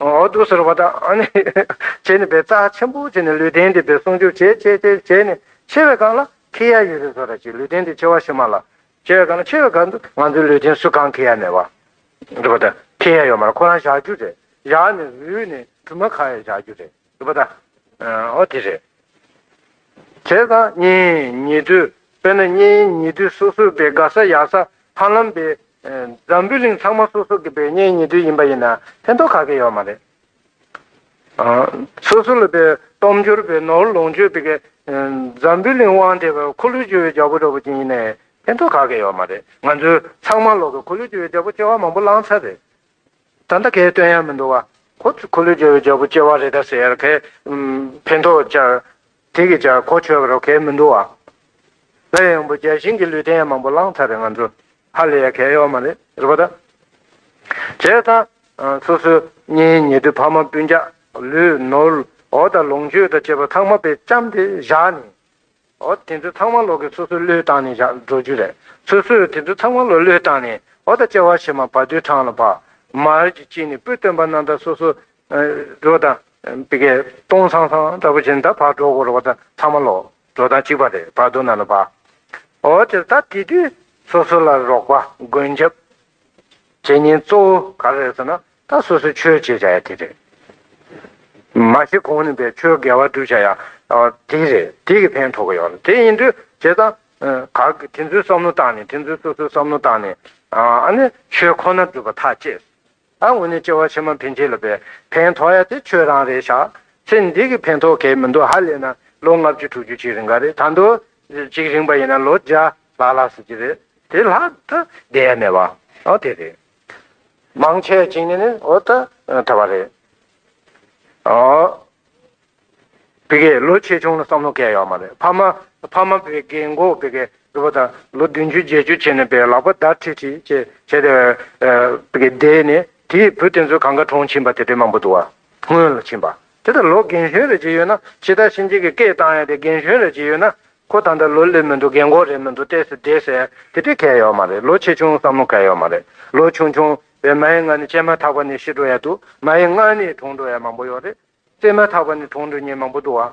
བྱུག། འོ་འདུག་ཟེར་བ་དང་ཨ་ནི། བྱས་ནས་བི་རྩ་ཆེན་པོ་བྱས་ནས་ལུས་རྟེན་དེ་བི་སྲུང་སྐྱོབ་བྱས་བྱས་བྱས་བྱས་ནས་འཆི་བའི་སྒང་ལ་ཁེ་ཡ་ཡོད་རེད་བཟོ་འདྲ་ཅིག། ལུས་རྟེན་དེ་འཆི་བ་ཕྱི་མ་ལ། འཆི་བའི་སྒང་ལ་འཆི་བའི་སྒང་དུ་ང་ཚོའི་ལུས་རྟེན་སུ་གང་ཁེ་ཡ་མེད་པ། རེད་པ་ད། ཁེ་ཡ་ཡོད་མ་རེད། ཁོ་རང་བཞག་རྒྱུ་རེད། བཞག་ནས་རུལ་ནས་དྲི་མ་ཁ་ཡ་བཞག་རྒྱུ་རེད། རེད་པ་ད། འོ་དེ་རེད། བྱས་ཙང་གཉེན་ཉེ་དུ། དཔེར་ན་གཉེན་ཉེ་དུ་སོ་སོའི་བི་དགའ་ས་ཡག་ས་ཧ་ལམ་བི། འཛམ་བུའི་གླིང་ཚང་མ་སོ་སོ་གི་བི་གཉེན་ཉེ་དུ་ཡིན་པ་ཡིན་ན་ཕན་ཐོགས་ག་གེ་ཡོད་མ་རེད། སོ་སོ་ལ་བི་སྟོབས་འབྱོར་བི་ནོར་ལོངས་སྤྱོད་བི་གི། འཛམ་བུའི་གླིང་དབང་བསྡུས་པའི་འཁོར་ལོས་སྒྱུར་བའི་རྒྱལ་པོ་འདྲ་པོ་ཅིག་ཡིན་ནའི་ཕན་ཐོགས་ག་གེ་ཡོད་མ་རེད། ང་ཚོའི་ཚང་མ་ལོག་གི་འཁོར་ལོས་སྒྱུར་བའི་རྒྱལ་པོ་སྐྱེ་བ་མང་པོ་བླངས་ཚར་རེད། ད་ལྟ་གས་སྟོན་ཡ་མི་འདུག་བ། ཁོ་ཚོ་འཁོར་ལོས་སྒྱུར་བའི་རྒྱལ་པོ་སྐྱེ་བ་རེད་ད་ཟེར་ཡར་ཁའི་ཕན་ཐོགས་ཅར་དེ་གི་ཅར་གོ་ཆོད་པ་རོ་གས་མི་འདུག་བ། ལྷ་ཡི་དབང་པོ་བརྒྱ་བྱིན་གྱི་ལུས་རྟེན་ཡང་མང་པོ་བླངས་ཚར་རེད་ང་ཚོ། ཧ་ལས་ཡ་གས་ཡོད་མ་རེད་རེད་པ་ད། བྱས་ཙང་སོ་སོའི་གཉེན་ཉེ་དུ་ཕ་མ་སྤུན་ཀྱག་ལུས་ནོར་འོ་ད་ལོངས་སྤྱོད་དང་བཅས་པ་ཚང་མ་པའི་ལྕམ་དེ་བཞག་ནས། འོ་དེ་ཚོ་ཚང་མ་ལོག་གི་སོ་སོའི་བློས་བཏང་ནས་བཞག་འགྲོ་རྒྱུ་རེད། སོ་སོས་དེ་ཚོ་ཚང་མ་ལོག་བློས་བཏང་ནས་འོ་ད་སྐྱེ་བ་ཕྱི་མ་བར་དོའི་འཕྲང་ལ་བབས། མར་གྱི་དཀྱིལ་ནས་སྤོས་སྟོན་པ་རྣམ་དག་སོ་སོ་འགྲོ་དང་པི་ཀའི་སྟོང་སང་སང་འདྲ་པོ་བྱས་ནས་ད་ཕར་འགྲོ་དགོས་རེད་བ། ད་ཚང་མ་ལོག་འགྲོ་སྟངས་གཅིག་པ་རེད། བར་དོ་ནང་ལ་བབས། འོ་དེ་ད་དེ་དུས་སོ་སོ་ལ་རོགས་པ་མགོན་སྐྱབས། བྱེད་མཁན་གཙོ་བོ་ག་རེ་རེད་ཟེར་ན་ད་སོ་སོའི་ཆོས་བྱེད་བྱ་ཡ་དེ་རེད། མ་གཞི་གོང་ནས་པའི་ཆོས་དགེ་བ་སྒྲུབ་བྱ་ཡ་དེ་རེད། དེ་གི་ཕན་ཐོགས་ཀྱི་ཡོད་རེད། དེ་ཡིན་དུས་བྱས་ཙང་ག་གི་དེ་ཚོའི་བསམ་བློ་བཏང་ནས་དེ་ཚོའི་སོ་སོའི་བསམ་བློ་བཏང་ནས་ཨ་ནི་ཆོས་ཁོ་ན་སྒྲུབ་པ་ཐག་བཅད། ཨ་དངོས་གནས་སྐྱེ་བ་ཕྱི་མ་ཕན་ཆད་ལ་པའི་ཕན་ཐོགས་ཡ་དེ་ཆོས་རང་རེད་ཤག་ཚེ་འདི་གི་ཕན་ཐོགས་གས་མི་འདུག་ཧ་ལས་ན་ལོ་ལྔ་བཅུ་དྲུག་ཅུ་ཅིག་རིང་ག་རེད། ད་དུང་ཅིག་རིང་པ་ཡིན་ན་ལོ་བརྒྱ་ལྷག་ལྷག་ཟེར་གྱི་རེད། དེ་ལྷག་ད་བསྡད་ཡ་མེད་པ་ཨོ་དེ་རེད། མང་ཆེ་བ་ཅིག་ནི་ནི་འོ་ད་ད་བ་རེད། ཨོ། བི་གའི་ལོ་ཆེ་ཆུང་ལ་བསམ་བློ་གས་ཡོད་མ་རེད། ཕ་མ་ཕ་མ་བི་གའི་རྒན་གོག་བི་གའི་རུ་བ་དང་ལོ་བདུན་ཅུ་བརྒྱད་ཅུ་བྱས་ནས་བི་གའི་ལག་པ་བརྡར་ཁྲིད་ཁྲིད་བྱས་བྱས་ཏེ་བི་གའི་བསྡད་ནས་དེའི་བུ་དེ་ཚོ་གང་ག་གྲོངས་ཕྱིན་པ་དེ་འདྲའི་མང་པོ་འདུག་བ། སྔོན་ལ་ཕྱིན་པ་དེ་ལྟར་ལོ་རྒན་གཞོན་རེ་ཅིག་ཡོད་ན་ཕྱི་ད་ཕྱིན་ཅིག་གི་སྐད་བཏང་ཡ་དེ་རྒན་གཞོན་རེ་ཅིག་ཡོད་ན། ཁོ་ད་ལྟ་ལོ་སླེབས་མི་འདུག་རྒན་གོག་རེད་མི་འདུག་བལྟས་སུ་བསྡད་ཟེར་དེ་འདྲའི་གལ་ཡོད་མ་རེད། ལོ་ཆེ་ཆུང་བསམ་བློ་གལ་ཡོད་མ་རེད། ལོ་ཆུང་ཆུང་བའི་མ་ཡི་མངལ་ནས་སྐྱེས་མ་ཐག་པ་ནས་ཤི་འགྲོ་ཡ་འདུག་མ་ཡི་མངལ་ནས་གྲོངས་འགྲོ་ཡ་མང་པོ་ཡོད་རེད། བཙས་མ་ཐག་པ་ནས་གྲོངས་འགྲོ་མཁན་མང་པོ་འདུག་བ།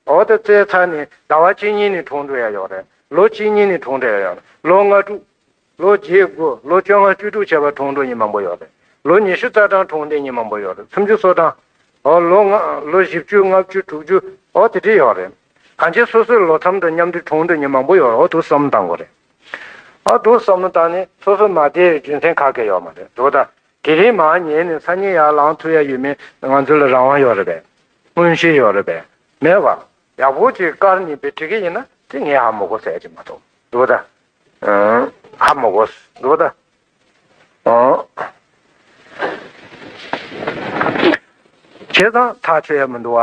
འོ་ད་བཙས་ཚར་ནས་ཟླ་བ་གཅིག་གཉིས་ནས་གྲོངས་འགྲོ་ཡ་ཡོད་རེད། ལོ་གཅིག་གཉིས་ནས་གྲོངས་འགྲོ་ཡ་ཡོད་རེད། ལོ་ལྔ་དྲུག་ལོ་བརྒྱད་དགུ་ལོ་བཅོ་ལྔ་བཅུ་དྲུག་བྱས་པ་གྲོངས་འགྲོ་མཁན་མང་པོ་ཡོད་རེད། ལོ་ཉི་ཤུ་རྩ་གྲངས་གྲོངས་བསྡད་མཁན་མང་པོ་ཡོད་རེད། སུམ་ཅུ་སོ་གྲངས། ཨོ་ལོ་ལྔ་ལོ་བཞི་བཅུ་ལྔ་བཅུ་དྲུག་ཅུ་ཨོ་དེ་འདྲ་ཡོད་རེད། གང་ཅི་སོ་སོའི་ལོ་ཐམ་དང་མཉམ་དུ་གྲོངས་འགྲོ་མཁན་མང་པོ་ཡོད་རེད། ཨོ་དུ་བསམ་བློ་བཏང་དགོས་རེད། ཨོ་དུ་བསམ་བློ་བཏང་ནས་སོ་སོ་མ་བསྡད་རྒྱུ་མཚན་ག་གེ་ཡོད་མ་རེད་འགྲོ་ད། དེ་རིང་མར་ཉལ་ནས་སང་ཉིན་ཡར་ལངས་ཐུབ་ཡ་ཡོད་མེད་ང་ཚོ་ལ་རང་དབང་ཡོད་རེད་པས། མངོན་ཤེས་ཡོད་རེད་པས། མེད་པ། ཡག་པོ་ཅིག་བཀར་ནས་པའི་འགྲིག་གི་ཡིན་ན་དེ་ངས་ཧ་མ་གོ་ཟེར་གྱི་མ་གཏོགས་འགྲོ་ད། ཧ་མ་གོ་འགྲོ་ད། ཨོ། བྱས་ཙང་ཐག་ཆོད་ཡ་མི་འདུག་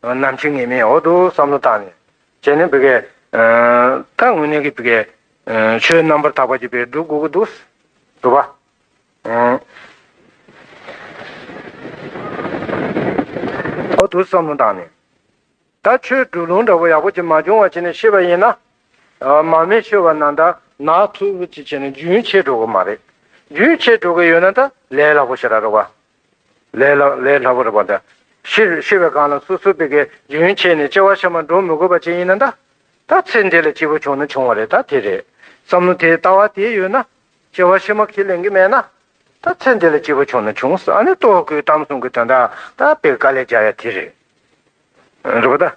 བ། ནམ་འཆི་ངེས་མེད་འོ་འདུག་བསམ་བློ་བཏང་ནས་བྱས་ནས་བི་གའི་ད་དངོས་གནས་ཀྱི་བི་གའི་ཆོས་རྣམ་པར་དག་པ་ཅིག་བས་སྒྲུབ་དགོས་ཀྱི་འདུག་འདུག་བ། འོ་འདུག་བསམ་བློ་བཏང་ནས། ད་ཆོས་སྒྲུབ་ལུང་འདྲ་པོ་ཡག་པོ་ཅིག་མ་བྱུང་བ་བྱས་ནས་ཤི་བ་ཡིན་ན། མར་མེ་ཤི་བ་ན་ད་ནག་ཐུག་པོ་ཅིག་བྱས་ནས་རྒྱུན་ཆད་འགྲོ་གི་མ་རེད། རྒྱུན་ཆད་འགྲོ་གི་ཡོད་ན་ད་ལས་སླ་པོ་ཞེ་དྲག་རེད་བ། ལས་སླ་ལས་སླ་པོ་རེད་བ་ད། ཤི་ཤི་བའི་སྒང་ལ་སོ་སོ་བི་གའི་རྒྱུན་ཆད་ནས་སྐྱེ་བ་ཕྱི་མ་འགྲོ་མི་དགོས་པ་ཅིག་ཡིན་ན་ད། ད་ཚེ་འདི་ལ་སྐྱིད་པོ་བྱུང་ན་བྱུང་བ་རེད་ད་དེ་རེད། བསམ་བློ་དེ་ལྟ་བ་དེ་ཡོད་ན། སྐྱེ་བ་ཕྱི་མ་ཁས་ལེན་གྱི་མེད་ན། ད་ཚེ་འདི་ལ་སྐྱིད་པོ་བྱུང་ན་བྱུང་ཟེར་ཨ་ནི་ལྟོ་གོས་གཏམ་གསུམ་གྱི་དོན་དག་ད་དཔེ་དཀའ་ལས་རྒྱག་ཡ་དེ་རེད། རེད་པ་ད།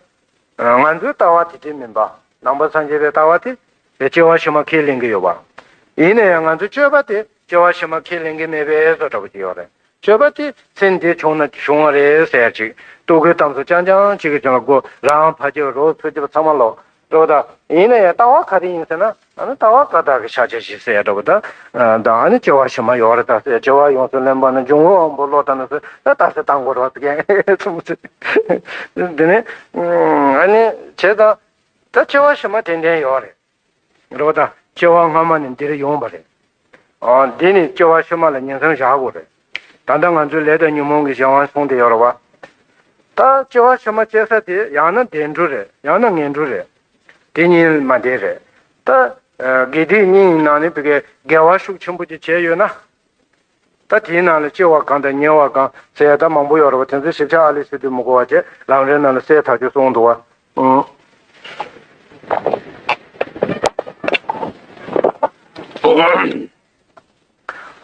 ང་ཚོའི་ལྟ་བ་དེ་དེ་མིན་པ། ནང་པ་སངས་རྒྱས་པའི་ལྟ་བ་དེ་དེ་སྐྱེ་བ་ཕྱི་མ་ཁས་ལེན་གྱི་ཡོད་པ། ཡིན་ན་ཡང་ང་ཚོའི་སྤྱོད་པ་དེ་སྐྱེ་བ་ཕྱི་མ་ཁས་ལེན་གྱི་མེད་པའི་བཟོ་འདྲ་པོ་ཅིག་ཡོད་རེད། སྤྱོད་པ་དེ་ཚེ་འདི་བྱུང་ན་བྱུང་བ་རེད་ཟེར་ཅིག་ལྟོ་གོས་གཏམ་གསུམ་རྐྱང་རྐྱང་ཅིག་གི་ཅང་གོ་རང་ཕ་ཆེ་བ་རོགས་ཚོ་ཅེས་པ་ཚང་མ་ལོ། རེད་པ་ད། ཡིན་ན་ཡང་ལྟ་བ་ག་རེ་ཡིན་ཟེར་ན། ཨ་ནི་ལྟ་བ་ཀ་དག་གི་ཕྱག་རྒྱ་བཞི་ཟེར་ཡ་འདྲ་པོ་ད། ཨ་ད་ཨ་ནི་སྐྱེ་བ་ཕྱི་མ་ཡོད་རེད་ད་ཟེར་སྐྱེ་བ་ཡོངས་སུ་ལེན་པ་ནི་འབྱུང་བའི་དབང་པོ་བློ་ལྟར་ན་ཟེར་ད་ད་ཟེར་བཏང་དགོས་རེད་པ་དེ་གས་ཚོ་མི་ཚེ། འདི་ནི། ཨ་ནི་བྱས་ཙང་། ད་སྐྱེ་བ་ཕྱི་མ་ཏན་ཏན་ཡོད་རེད། རེད་པ་ད་སྐྱེ་བ་སྔ་མ་ནི་འདིར་ཡོང་བ་རེད། ཨ་འདི་ནི་སྐྱེ་བ་ཕྱི་མ་ལ་ཉིན་མཚན་བཞག་དགོས་རེད། ད་ལྟ་ང་ཚོའི་ལས་དང་ཉོན་མོངས་ཀྱི་གཞན་དབང་སོང་སྟེ་ཡོད་རེད་པ། ད་སྐྱེ་བ་ཕྱི་མ་སྐྱེ་ས་དེ་ཡང་ན་བདེ་འགྲོ་རེད་ཡང་ན་ངན་འགྲོ་རེད། དེ་གཉིས་མ་བདེ་རེད། ད། དགེ་སྡིག་གཉིས་ནང་ནས་བི་གའི་དགེ་བ་ཤུགས་ཆེན་པོ་ཅིག་བྱས་ཡོད་ན། ད་དེའི་ནང་ལ་སྐྱེ་བ་གང་དང་ཉེ་བ་གང་ཟེར་ཡ་ད་མང་པོ་ཡོད་རེད་པ། དེ་ཚོའི་ཞིབ་ཆ་ཨ་ལས་ཟེར་དུས་མི་གོ་བ་བྱས་ལམ་རིམ་ནང་ལ་གསལ་ཐག་ཆོད་གསུངས་འདུག་བ།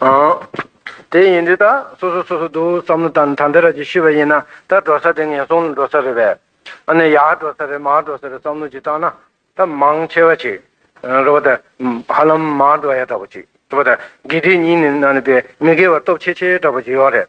ཨང་། དེ་ཡིན་དུས་ད་སོ་སོ་སོ་སོ་འདུག་བསམ་བློ་བཏང་ད་ལྟ་ར་ཅིག་ཤི་བ་ཡིན་ན་ད་འགྲོ་ས་དེ་ངན་སོང་ལ་འགྲོ་ས་རེད་པས། ཨ་ནི་ཡར་འགྲོ་ས་རེད་མར་འགྲོ་ས་རེད་བསམ་བློ་ཅིག་བཏང་ན་ད་མང་ཆེ་བ་ཅིག་རེད་པ། ད་ཧ་ལམ་མར་འགྲོ་ཡ་འདྲ་པོ་ཅིག་རེད་པ། ད་དགེ་སྡིག་གཉིས་ནི་ནང་ནས་པའི་མི་དགེ་བ་སྟོབས་ཆེ་ཆེ་འདྲ་པོ་ཅིག་ཡོད་རེད།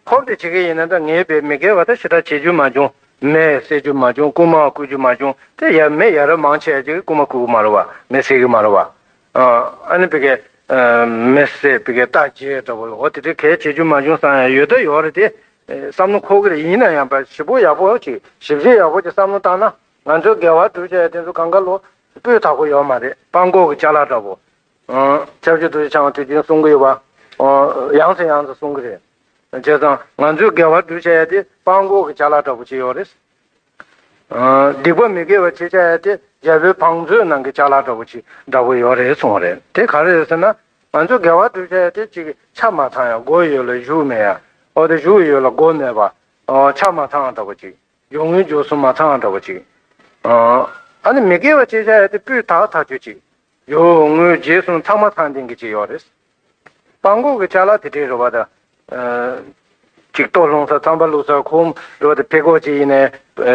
ཁོབ་དེ་བྱེད་ཀྱི་ཡིན་ན་ད་ངས་པའི་མི་དགེ་བ་ད་ཞེ་དྲག་བྱེད་རྒྱུ་མ་བྱུང་། མེ་བསད་རྒྱུ་མ་བྱུང་། རྐུན་མ་རྐུ་རྒྱུ་མ་བྱུང་། དེ་ཡ་མེ་ཡ་རབས་མང་ཆེ་བ་ཅིག་རྐུན་མ་རྐུ་གི་མ་རེད་པ། མེ་བསད་གི་མ་རེད་པ། ཨ་ནི་བི་གའི་ ཨ་མི་སེར་བི་གའི་ལྟ་བྱེད་འདྲ་བོ་འོ་དེ་འདྲའི་གལ་ཆེ་རྒྱུ་མ་བྱུང་བསམ་ཡ་ཡོད་ད་ཡོད་རེད་དེ། ཨ་བསམ་བློ་འཁོར་གི་རེད། ཡིན་ན་ཡང་པ་ཞིབ་པོ་ཡག་པོ་ཅིག་ཞིབ་བཤེར་ཡག་པོ་ཅིག་བསམ་བློ་བཏང་ན་ང་ཚོའི་དགེ་བ་སྒྲུབ་བྱ་ཡ་དེ་ཚོ་གང་ག་ལོ་སྤུས་དག་པོ་ཡོད་མ་རེད། སྤྲང་པོ་གི་ཅ་ལག་འདྲ་བོ། ཨ་ཆབ་ཆུ་དུས་ཆང་དུས་རྒྱུན་གསུང་གི་ཡོད་པ། ཨ་ཡང་སེ་ཡང་སེ་གསུང་གི་རེད། བྱས་ཙང་ང་ཚོའི་དགེ་བ་སྒྲུབ་བྱ་ཡ་དེ་སྤྲང་པོ་གི་ཅ་ལག་འདྲ་བོ་ཅིག་ཡོད་རེད། ཨ་སྡིག་པ་མི་དགེ་བ་བྱེད་བྱ་ཡ་དེ་རྒྱལ་པོའི་བང་མཛོད་ནང་གི་ཅ་ལག་འདྲ་བོ་ཅིག་འདྲ་བོ་ཡོད་རེད་གསུངས་པ་རེད། དེ་ག་རེ་རེད་ཟེར་ན། ང་ཚོ་དགེ་བ་སྒྲུབ་བྱ་ཡ་དེ་ཅིག་ཆ་མ་ཚང་ཡ། སྒོ་ཡོད་ལ་གཞུག་མེད་ཡ། འོ་དེ་གཞུག་ཡོད་ལ་སྒོ་མེད་པ། ཨོ་ཆ་མ་ཚང་བ་འདྲ་བོ་ཅིག། སྦྱོར་དངོས་སྦྱོར་གསུམ་མ་ཚང་བ་འདྲ་བོ་ཅིག། ཨ་ཨ་ནི་མི་དགེ་བ་བྱེད་བྱ་ཡ་དེ་སྤུས་དག་ཐག་ཆོད་ཅིག། སྦྱོར་དངོས་རྗེས་གསུམ་ཚང་མ་ཚང་བསྡད་མཁན་ཅིག་ཡོད་རེད། སྤྲང་པོ་གི་ཅ་ལག་དེ་འདྲའི་རེད་པ་ད། ཨ་ཅིག་ལྟོ་སློང་ས་རྩམ་པ་བླུགས་ས་ཁོམ་རེད་པ་ད། ཕད་ཀོག་ཅིག་ཡིན་ནའི་ཨ་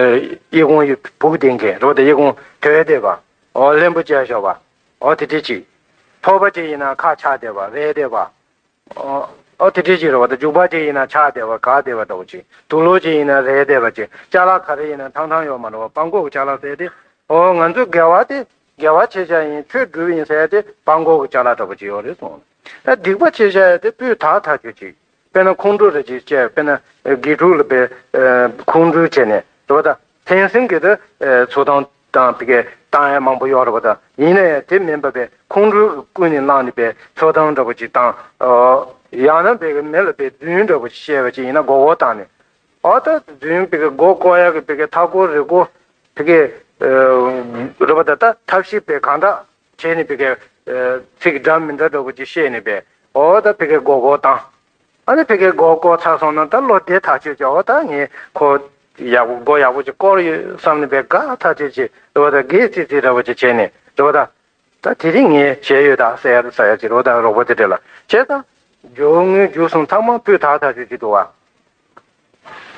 ཨི་ཁུང་ཡི་སྦུག་བསྡད་མཁན་རེད་པ་ད། ཨི་ཁུང་དོད་བསྡད་པ། ཨོ་ལྷན་པོ་བཅད་ཞོག་པ། ཨོ་དེ་འདྲ་ཅིག། ཕོར་པ་ཅིག་ཡིན་ན་ཁ་ཆག་བསྡད་པ། རལ་བསྡད་པ། ཨོ་ཨོ་དེ་འདྲ་ཅིག་རེད་པ་ད། རྒྱུག་པ་ཅིག་ཡིན་ན་ཆག་བསྡད་པ། འགག་བསྡད་པ་འདྲ་བོ་ཅིག། དུག་ལོག་ཅིག་ཡིན་ན་རལ་བསྡད་པ་ཅིག། ཅ་ལག་ག་རེ་ཡིན་ན་ཐང་ཐང་ཡོད་མ་རེད་པ། སྤྲང་པོ་གི་ཅ་ལག་ཟེར་དེ། ཨོ་ང་ཚོ་དགེ་བ་དེ་དགེ་བ་བྱེད་བྱ་ཡིན། ཆོས་སྒྲུབ་ཡིན་ཟེར་དེ་སྤྲང་པོ་གི་ཅ་ལག་འདྲ་བོ་ཅིག་ཡོད་རེད་གསུངས། ད་སྡིག་པ་བྱེད་བྱ་དེ་སྤུས་དག་ཐག་ཆོད་ཅིག། དཔེར་ན་ཁོང་ཁྲོ་རེ་ཅིག་སྐྱེ། དཔེར་ན་དགེ་ཕྲུག་ལ་དཔེ་ཁོང་ཁྲོ་བྱས་ནས་རེད་པ་ད། ཕན་སེམས་ཀྱི་དེ་ཚོར་སྣང་དང་བི་གའི་བཏང་ཡ་མང་པོ་ཡོད་རེད་པ་ད། ཡིན་ན་ཡང་དེ་མིན་པ་བས་ཁོང་ཁྲོ་ཀུན་ནས་བསླངས་ནས་བས་ཚོར་སྣང་འདྲ་པོ་ཅིག་བཏང་། ཡང་ན་བི་གའི་མི་ལ་བས་རྫུན་འདྲ་པོ་ཅིག་བཤད་པ་ཅིག་ཡིན་ན་མགོ་སྐོར་བཏང་ནས། ཨོ་ད་རྫུན་བི་གའི་མགོ་སྐོར་ཡ་གི་བི་གའི་མཐའ་སྐོར་རི་སྐོར་བི་གའི་རེད་པ་ད། ད་ཐབས་ཤེས་བས་གང་དྲག་བྱས་ནས་བི་གའི་ཚིག་འདྲ་མི་འདྲ་འདྲ་པོ་ཅིག་བཤད་ནས་བས་ཨོ་ད་བི་གའི་མགོ་སྐོར་བཏང་། ཨ་ནི་ཕ་གིའི་མགོ་སྐོར་ཚར་སོང་ན་ད་བློ་བདེ་ཐག་ཆོད་ཀྱི། འོ་ད་ངས་ཁོ་ཡག་པོ་མགོ་ཡག་པོ་ཅིག་སྐོར་ཡོད་བསམ་ནས་བས་དགའ་ཐག་ཆོད་ཅིག་རེད་པ་ད། དགེ་ཙི་ཙི་འདྲ་པོ་ཅིག་བྱས་ནས་རེད་པ་ད། ད་དེ་རིང་ངས་བྱས་ཡོད་ད་ཟེར་ཡ་ཟེར་ཡ་ཅིག་རེད་པ་ད། རོགས་པ་དེ་འདྲ་ལ་བྱས་ཙང་། སྦྱོར་དངོས་རྗེས་གསུམ་ཚང་མ་སྤུས་དག་ཐག་ཆོད་ཅིག་འདུག་བ།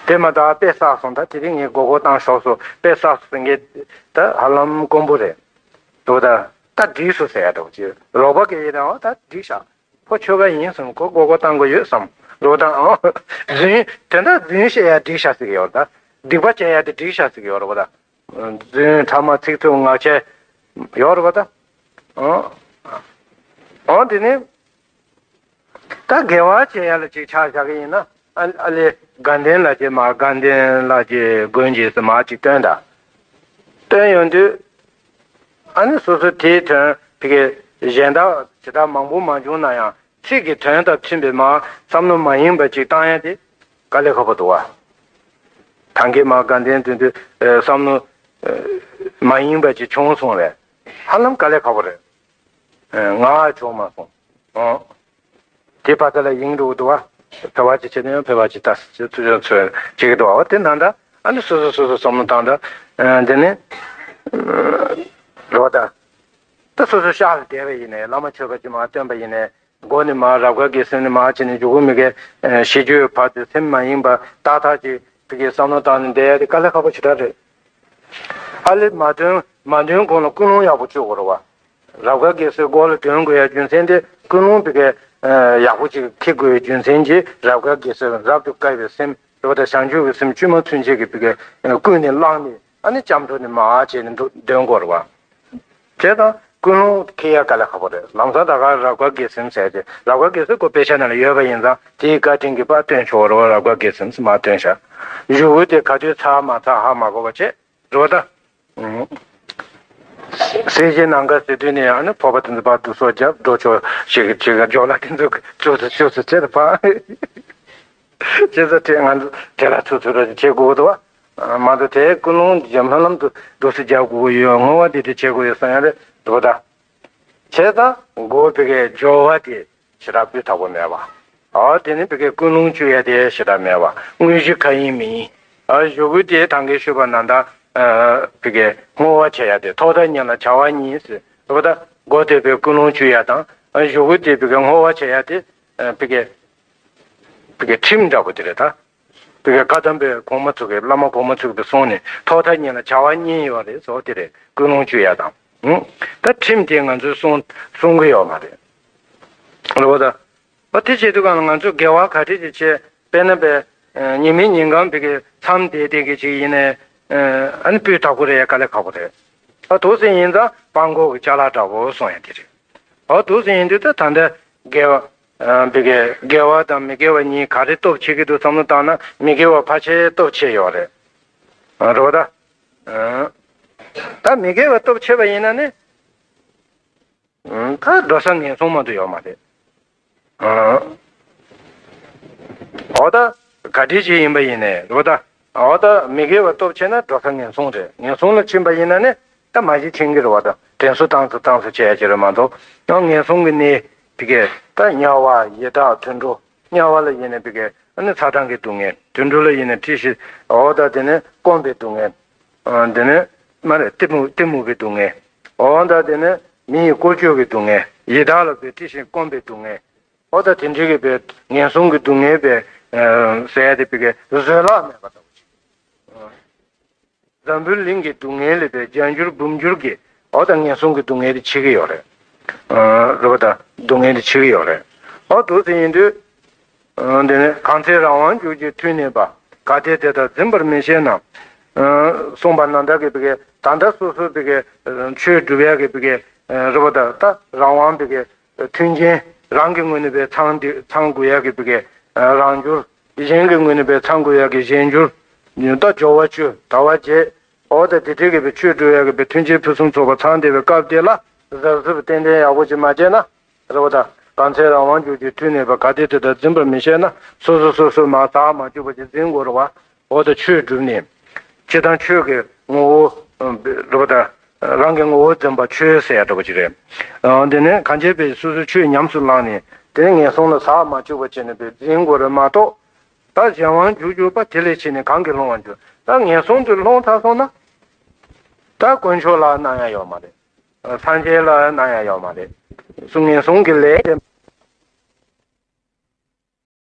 དེ་མ་ད་དཔེ་བསགས་སོང་། ད་དེ་རིང་ངས་མགོ་སྐོར་བཏང་ཞོག་སོ། དཔེ་བསགས་སོང་ངས་ད་ཧ་ལམ་དཀོན་པོ་རེད་འདུག་ད། ད་འགྲིག་སོང་ཟེར་ཡ་འདྲ་པོ་ཅིག། རོགས་པ་གིས་ཡིན་ནའང་ད་འགྲིག་ཤག། ཁོ་ཆོལ་ཁ་ཡིན་བསམ། ཁོ་མགོ་སྐོར་བཏང་དགོས་ཡོད་བསམ། རོགས་དང་ཨང་། རྫུན། དོན་དག་རྫུན་བཤད་ཡ་འགྲིག་ཤག་ཟེར་གི་ཡོད་རེད་ད། སྡིག་པ་བྱེད་ཡ་དེ་འགྲིག་ཤག་ཟེར་གི་ཡོད་རེད་པ་ད། རྫུན། ཕྲ་མ། ཚིག་རྩུབ། ངག་འཁྱལ་ཡོད་རེད་པ་ད། ཨང་། ཨང་། དེ་ནི་ད་དགེ་བ་བྱེད་ཡ་ལ་ཅིག་ཆ་བཞག་གི་ཡིན་ན། ཨ་ཨ་ལེ་དགའ་ལྡན་ལགས་ཀྱིས་མར། དགའ་ལྡན་ལགས་ཀྱི་མགོན་གྱིས་ཟེར་མར་ཅིག་བཏོན་ད། བཏོན་ཡོང་དུས། ཨ་ནི་སོ་སོ་དེའི་དོན་བི་གའི་གཞན་དག་ཇི་ལྟར་མང་པོ་མ་བྱུང་ན་ཡང་ཚིག་གི་དོན་དང་མཐུན་པའི་མ་བསམ་བློ་མ་ཡེངས་པ་ཅིག་བཏང་ཡ་དེ་དཀའ་ལས་ཁག་པོ་འདུག་བ། ད་གིན་མ་དགའ་ལྡན་དོན་དུ་བསམ་བློ་མ་ཡེངས་པ་ཅིག་བྱུང་སོང་བས་ཧ་ལམ་དཀའ་ལས་ཁག་པོ་རེད། ང་བྱུང་མ་སོང་། ཨོ། དེ་བར་དེ་ལ་ཡིན་འགྲོ་གི་འདུག་བ། ཕལ་བ་ཅིག་བྱས་ན་ཡང་ཕལ་བ་ཅིག་ལྟ་ཚུལ་ཚོད་བྱེད་ཀྱི་འདུག་བ། དེ་ན་འདྲ་ཨ་ནི་སོ་སོ་སོ་སོ་བསམ་བློ་བཏང་འདྲ། འདི་ནི་རོ་ད། ད་སོ་སོ་ཤག་ལ་བསྡད་པ་ཡིན་ནའི་བླ་མ་མཆོད་པ་ཅིག་མར་བཏོན་པ་ཡིན་ནའི་སྒོ་ནས་མར་རབ་དཀར་དགེ་སེམས་ནས་མར་བྱས་ནས་འཇུག་གི་མི་དགེ་ཤེས་བཅུའི་བར་དུ་སེམས་མ་ཡེངས་པ་ཏག་ཏག་ཅིག་བི་གའི་བསམ་བློ་བཏང་ནས་བསྡད་ཡ་དེ་དཀའ་ལས་ཁག་པོ་ཞེ་དྲག་རེད། ཨ་ལེ་མ་འདོན་མ་འདོན་གོང་ལ་ཀུན་སློང་ཡག་པོ་བཅོས་དགོས་རེད་བ། རབ་དཀར་དགེ་སེམས་མགོ་ལ་འདོན་དགོས་ཡ་རྒྱུ་མཚན་དེ་ཀུན་སློང་བི་གའི་ཡག་པོ་ཅིག་འཁྱེར་དགོས་ཡ་རྒྱུ་མཚན་གྱིས་རབ་དཀར་དགེ་སེམས་རབ་ཏུ་དཀར་བའི་སེམས་རེད་བ་ད། བྱང་ཆུབ་ཀྱི་སེམས་བཅོས་མ་ཚུན་ཆད་ཀྱི་བི་གའི་ཀུན་ནས་བསླངས་ནས་ཨ་ནི་སྐྱབས་འགྲོ་ནས་མར་བྱས་ནས་འདོན་དགོས་རེད་བ། བྱས་ཙང་ཀུན་སློང་འཁྱེར་ཡ་དཀའ་ལས་ཁག་པོ་རེད། ལམ་སང་ད་ག་རབ་དཀར་དགེ་སེམས་ཟེར་ཏེ་རབ་དཀར་དགེ་སེམས་ཁོ་དཔེ་ཆ་ནང་ལ་ཡོད་པ་ཡིན་ཙང་དེའི་བཀའ་དྲིན་གྱིས་ཕར་བཏོན་ཆོག་རེད་བ། རབ་དཀར་དགེ་སེམས་མར་བཏོན་ཤག། གཞུག་གུ་དེ་ག་དུས་ཚར་མ་ཚར་ཧ་མ་གོ་བ་བྱས་རེད་བ་ད། ཨང་། གསེར་གྱི་ནམ་མཁའ་ཟེར་དུས་ནས་ཨ་ནི་ཕོར་པ་དེ་ཚོ་ཕར་དུ་སོ་རྒྱབ་འགྲོ་ཆོག་ཞིག་གི་ཅིག་སྦྱོར་ལ་དེ་ཚོ་བཅུག་སུ་བཅུག་སུ་བྱས་ཏེ་ཕར། བྱས་ཙང་དེ་ང་ཚོ་དེ་ལ་ཚུར་ཚུར་ར་བྱེད་དགོས་འདུག་བ། མ་གཏོགས་དེ་ཀུན་སློང་རྒྱབ་སྨོན་ལམ་དུ་འདུག་སེ་རྒྱག་དགོས་ཀྱི་ཡོད། བསྔོ་བ་དེ་དེ་བྱེད་དགོས་ཡོད་བསམ་ཡ་རེད་འདུག་ད། བྱས་ཙང་མགོ་བི་གའི་སྦྱོར་བ་དེ་ཞེ་དྲག་སྤུས་དག་པོ་མེད་པ། ཨ་དེ་ནི་བི་གའི་ཀུན་སློང་བཅོས་ཡ་དེ་ཞེ་དྲག་མེད་པ། དངོས་གཞི་གང་ཡིན་མིན། ཨ་གཞུག་གུ་དེ་ད་གིན་ཞུས་པ་ནང་ལྟར་བི་གའི་བསྔོ་བ་བྱེད་ཡ་དེ་ཐོག་མཐའ་གཉིས་ལ་བྱ་བ་གཉིས་ཟེར་བ་ད། མགོ་བསྟོད་པའི་ཀུན་སློང་བཅོས་ཡ་དང་གཞུག་གུ་དེ་བི་གའི་བསྔོ་བ་བྱེད་ཡ་དེ་བི་གའི་བི་གའི་ཁྲིམས་འདྲ་པོ་དེ་རེད་ད། དེ་ག་བཀའ་གདམས་པའི་གོང་མ་ཚོ་གི་བླ་མ་གོང་མ་ཚོ་གི་གསུང་ནས་ཐོག་མཐའ་གཉིས་ལ་བྱ་བ་གཉིས་ཡོད་རེད་ཟེར་དེ་རེད། ཀུན་སློང་བཅོས་ཡ་དང་། ཧུམ། ད་ཁྲིམས་དེ་ང་ཚོས་སྲུང་སྲུང་གི་ཡོད་མ་རེད། རེད་བ་ད། བ་དེ་བྱེད་དུས་གང་ལ་ང་ཚོས་དགེ་བ་ག་རེ་ཅིག་བྱས་དཔེར་ན་པའི་ཉི་མའི་ཉིན་གང་བི་གའི་མཚམས་བསྡད་བསྡད་གི་ཅིག་ཡིན་ནའི་ཨ་ནི་སྤུས་དག་པོ་རེད་ཡ་དཀའ་ལས་ཁག་པོ་རེད། ད་དུ་ཟེར་ཡིན་ཙང་སྤྲང་པོ་གི་ཅ་ལག་འདྲ་བོ་སོང་ཡ་དེ་རེད། འོ་འདུག་སེ་ཡིན་དུས་ད་ད་ལྟ་དགེ་བ་ཨ་བི་གའི་དགེ་བ་དང་མི་དགེ་བ་གཉིས་ག་རེ་སྟོབས་ཆེ་གི་འདུག་བསམ་བློ་བཏང་ན་མི་དགེ་བ་ཕལ་ཆེར་སྟོབས་ཆེ་ཡོད་རེད། ཨ་རེད་པ་ད། ཨ་ད་མི་དགེ་བ་སྟོབས་ཆེ་བ་ཡིན་ན་ནི། ཨ་ད་འགྲོ་ས་ངན་སོང་མ་གཏོགས་ཡོད་མ་རེད། ཨ་འོ་ད་ག་འདྲ་ཅིག་ཡིན་པ་ཡིན་ནའི་རེད་པ་ད། འོ་ད་མི་དགེ་བ་སྟོབས་ཆེ་ན་འགྲོ་ས་ངན་སོང་རེད། ངན་སོང་ལ་ཕྱིན་པ་ཡིན་ན་ནི་ད་མ་གཞི་ཕྱིན་གི་རེད་པ་ད། དྲན་གསོ་བཏང་ཙམ་བཏང་ཙམ་བྱེད་ཡ་ཅིག་རེད་མ་གཏོགས། ཡང་ངན་སོང་གི་གནས་དེ་གའི་ད་དམྱལ་བ་ཡི་དྭགས་དུད་འགྲོ། དམྱལ་བ་ལ་ཡིན་ན་དེ་གའི་ཨ་ནི་ཚ་གྲང་གི་སྡུག་བསྔལ། དུད་འགྲོ་ལ་ཡིན་ན་འཁྲུལ་ཞིག་འོ་ད་དེ་ནི་སྐོམ་པའི་སྡུག་བསྔལ། ཨ་འདི་ནི་མ་རེད། གཏི་མུག་གཏི་མུག་གི་སྡུག་བསྔལ། འོ་ད་དེ་ནི་མི་ཡི་བཀོལ་སྤྱོད་ཀྱི་སྡུག་བསྔལ། ཡི་དྭགས་ལ་བས་འཁྲུལ་ཞིང་སྐོམ་པའི་སྡུག་བསྔལ། འོ་ད་དེ་འདྲའི་གི་བས་ངན་སོང་གི་སྡུག་བསྔལ་བས་ཟེར་ཡ་དེ་བི་གའི་བཟོད་གླགས་མེད་པ་ལྟ་བུ་ཅིག་འཛམ་བུའི་གླིང་གི་སྡུག་བསྔལ་ལས་བས་བརྒྱ་འགྱུར་འབུམ་འགྱུར་གྱི་འོ་ད་ངན་སོང་གི་སྡུག་བསྔལ་དེ་ཆེ་གི་ཡོད་རེད། རེད་པ་ད། སྡུག་བསྔལ་དེ་ཆེ་གི་ཡོད་རེད། འོ་འདུག་སེ་ཡིན་དུས། འདི་ནི་གང་ཚེ་རང་དབང་འཇུག་ཅིང་མཐུ་གནས་པ། གལ་ཏེ་དེ་ལྟར་འཛིན་པར་མི་ཤེས་ན། གསུངས་པ་ནང་ལྟར་གྱི་བི་གའི་ད་ལྟ་སོ་སོ་བི་གའི་ཆོས་སྒྲུབ་ཡ་གི་བི་གའི་རེད་པ་ད། ད་རང་དབང་བི་གའི་མཐུན་རྐྱེན་རང་གི་ངོས་ནས་བས་ཚང་འདི་ཚང་དགོས་ཡ་གི་བི་གའི་རང་འགྱུར། གཞན་གྱི་ངོས་ནས་བས་ཚང་དགོས་ཡ་གི་གཞན་འགྱུར། ད་སྦྱོར་བ་བཅུ་ཟླ་བ་བརྒྱད། འོ་ད་དེ་འདྲའི་གི་བས་ཆོས་སྒྲུབ་ཡ་གི་བས་མཐུན་རྐྱེན་ཕུན་སུམ་ཚོགས་པ་ཚང་བསྡད་པའི་སྐབས་དེ་ལ་གཟབ་གཟབ་ཏན་ཏན་ཡག་པོ་ཅིག་མ་བྱས་ན། རེད་པ་ད། གང་ཚེ་རང་དབང་འཇུག་ཅིང་མཐུ་གནས་པ། གལ་ཏེ་དེ་ལྟར་འཛིན་པར་མི་ཤེས་ན། སོ་སོ་སོ་སོ་མར་ཟག་མ་བཅུག་པ་ཅིག་འཛིན་དགོས་རེད་པ། འོ་ད་ཆོས་བསྒྲུབས་ནས། སྤྱིར་བཏང་ཆོས་ཀྱི་ངོ་བོ། རེད་པ་ད། རང་གི་ངོ་བོ་འཛིན་པ་ཆོས་ཟེར་ཡ་འདྲ་པོ་ཅིག་རེད། འོ་དེ་ནས་གང་བྱས་པའི་སོ་སོའི་ཆོས་ཉམས་སུ་བླངས་ནས་དེ་ནས་ངན་སོང་ལ་ཟག་མ་བཅུག་པ་བྱས་ནས་པའི་འཛིན་དགོས་རེད་མ་གཏོགས། ད་གཞན་དབང་འཇུག་འཇུག་པ་དེ་ལས་ཕྱིན་ནས་གང་གིས་སློང་བར་འགྱུར། ད་ངན་སོང་དུ་ལྷུང་ཚར་སོང་ན། ད་དཀོན་མཆོག་ལ་གནང་ཡ་ཡོད་མ་རེད། སངས་རྒྱས་ལ་གནང་ཡ་ཡོད་མ་རེད། སུ་ངན་སོང་གི་ལས་དེ་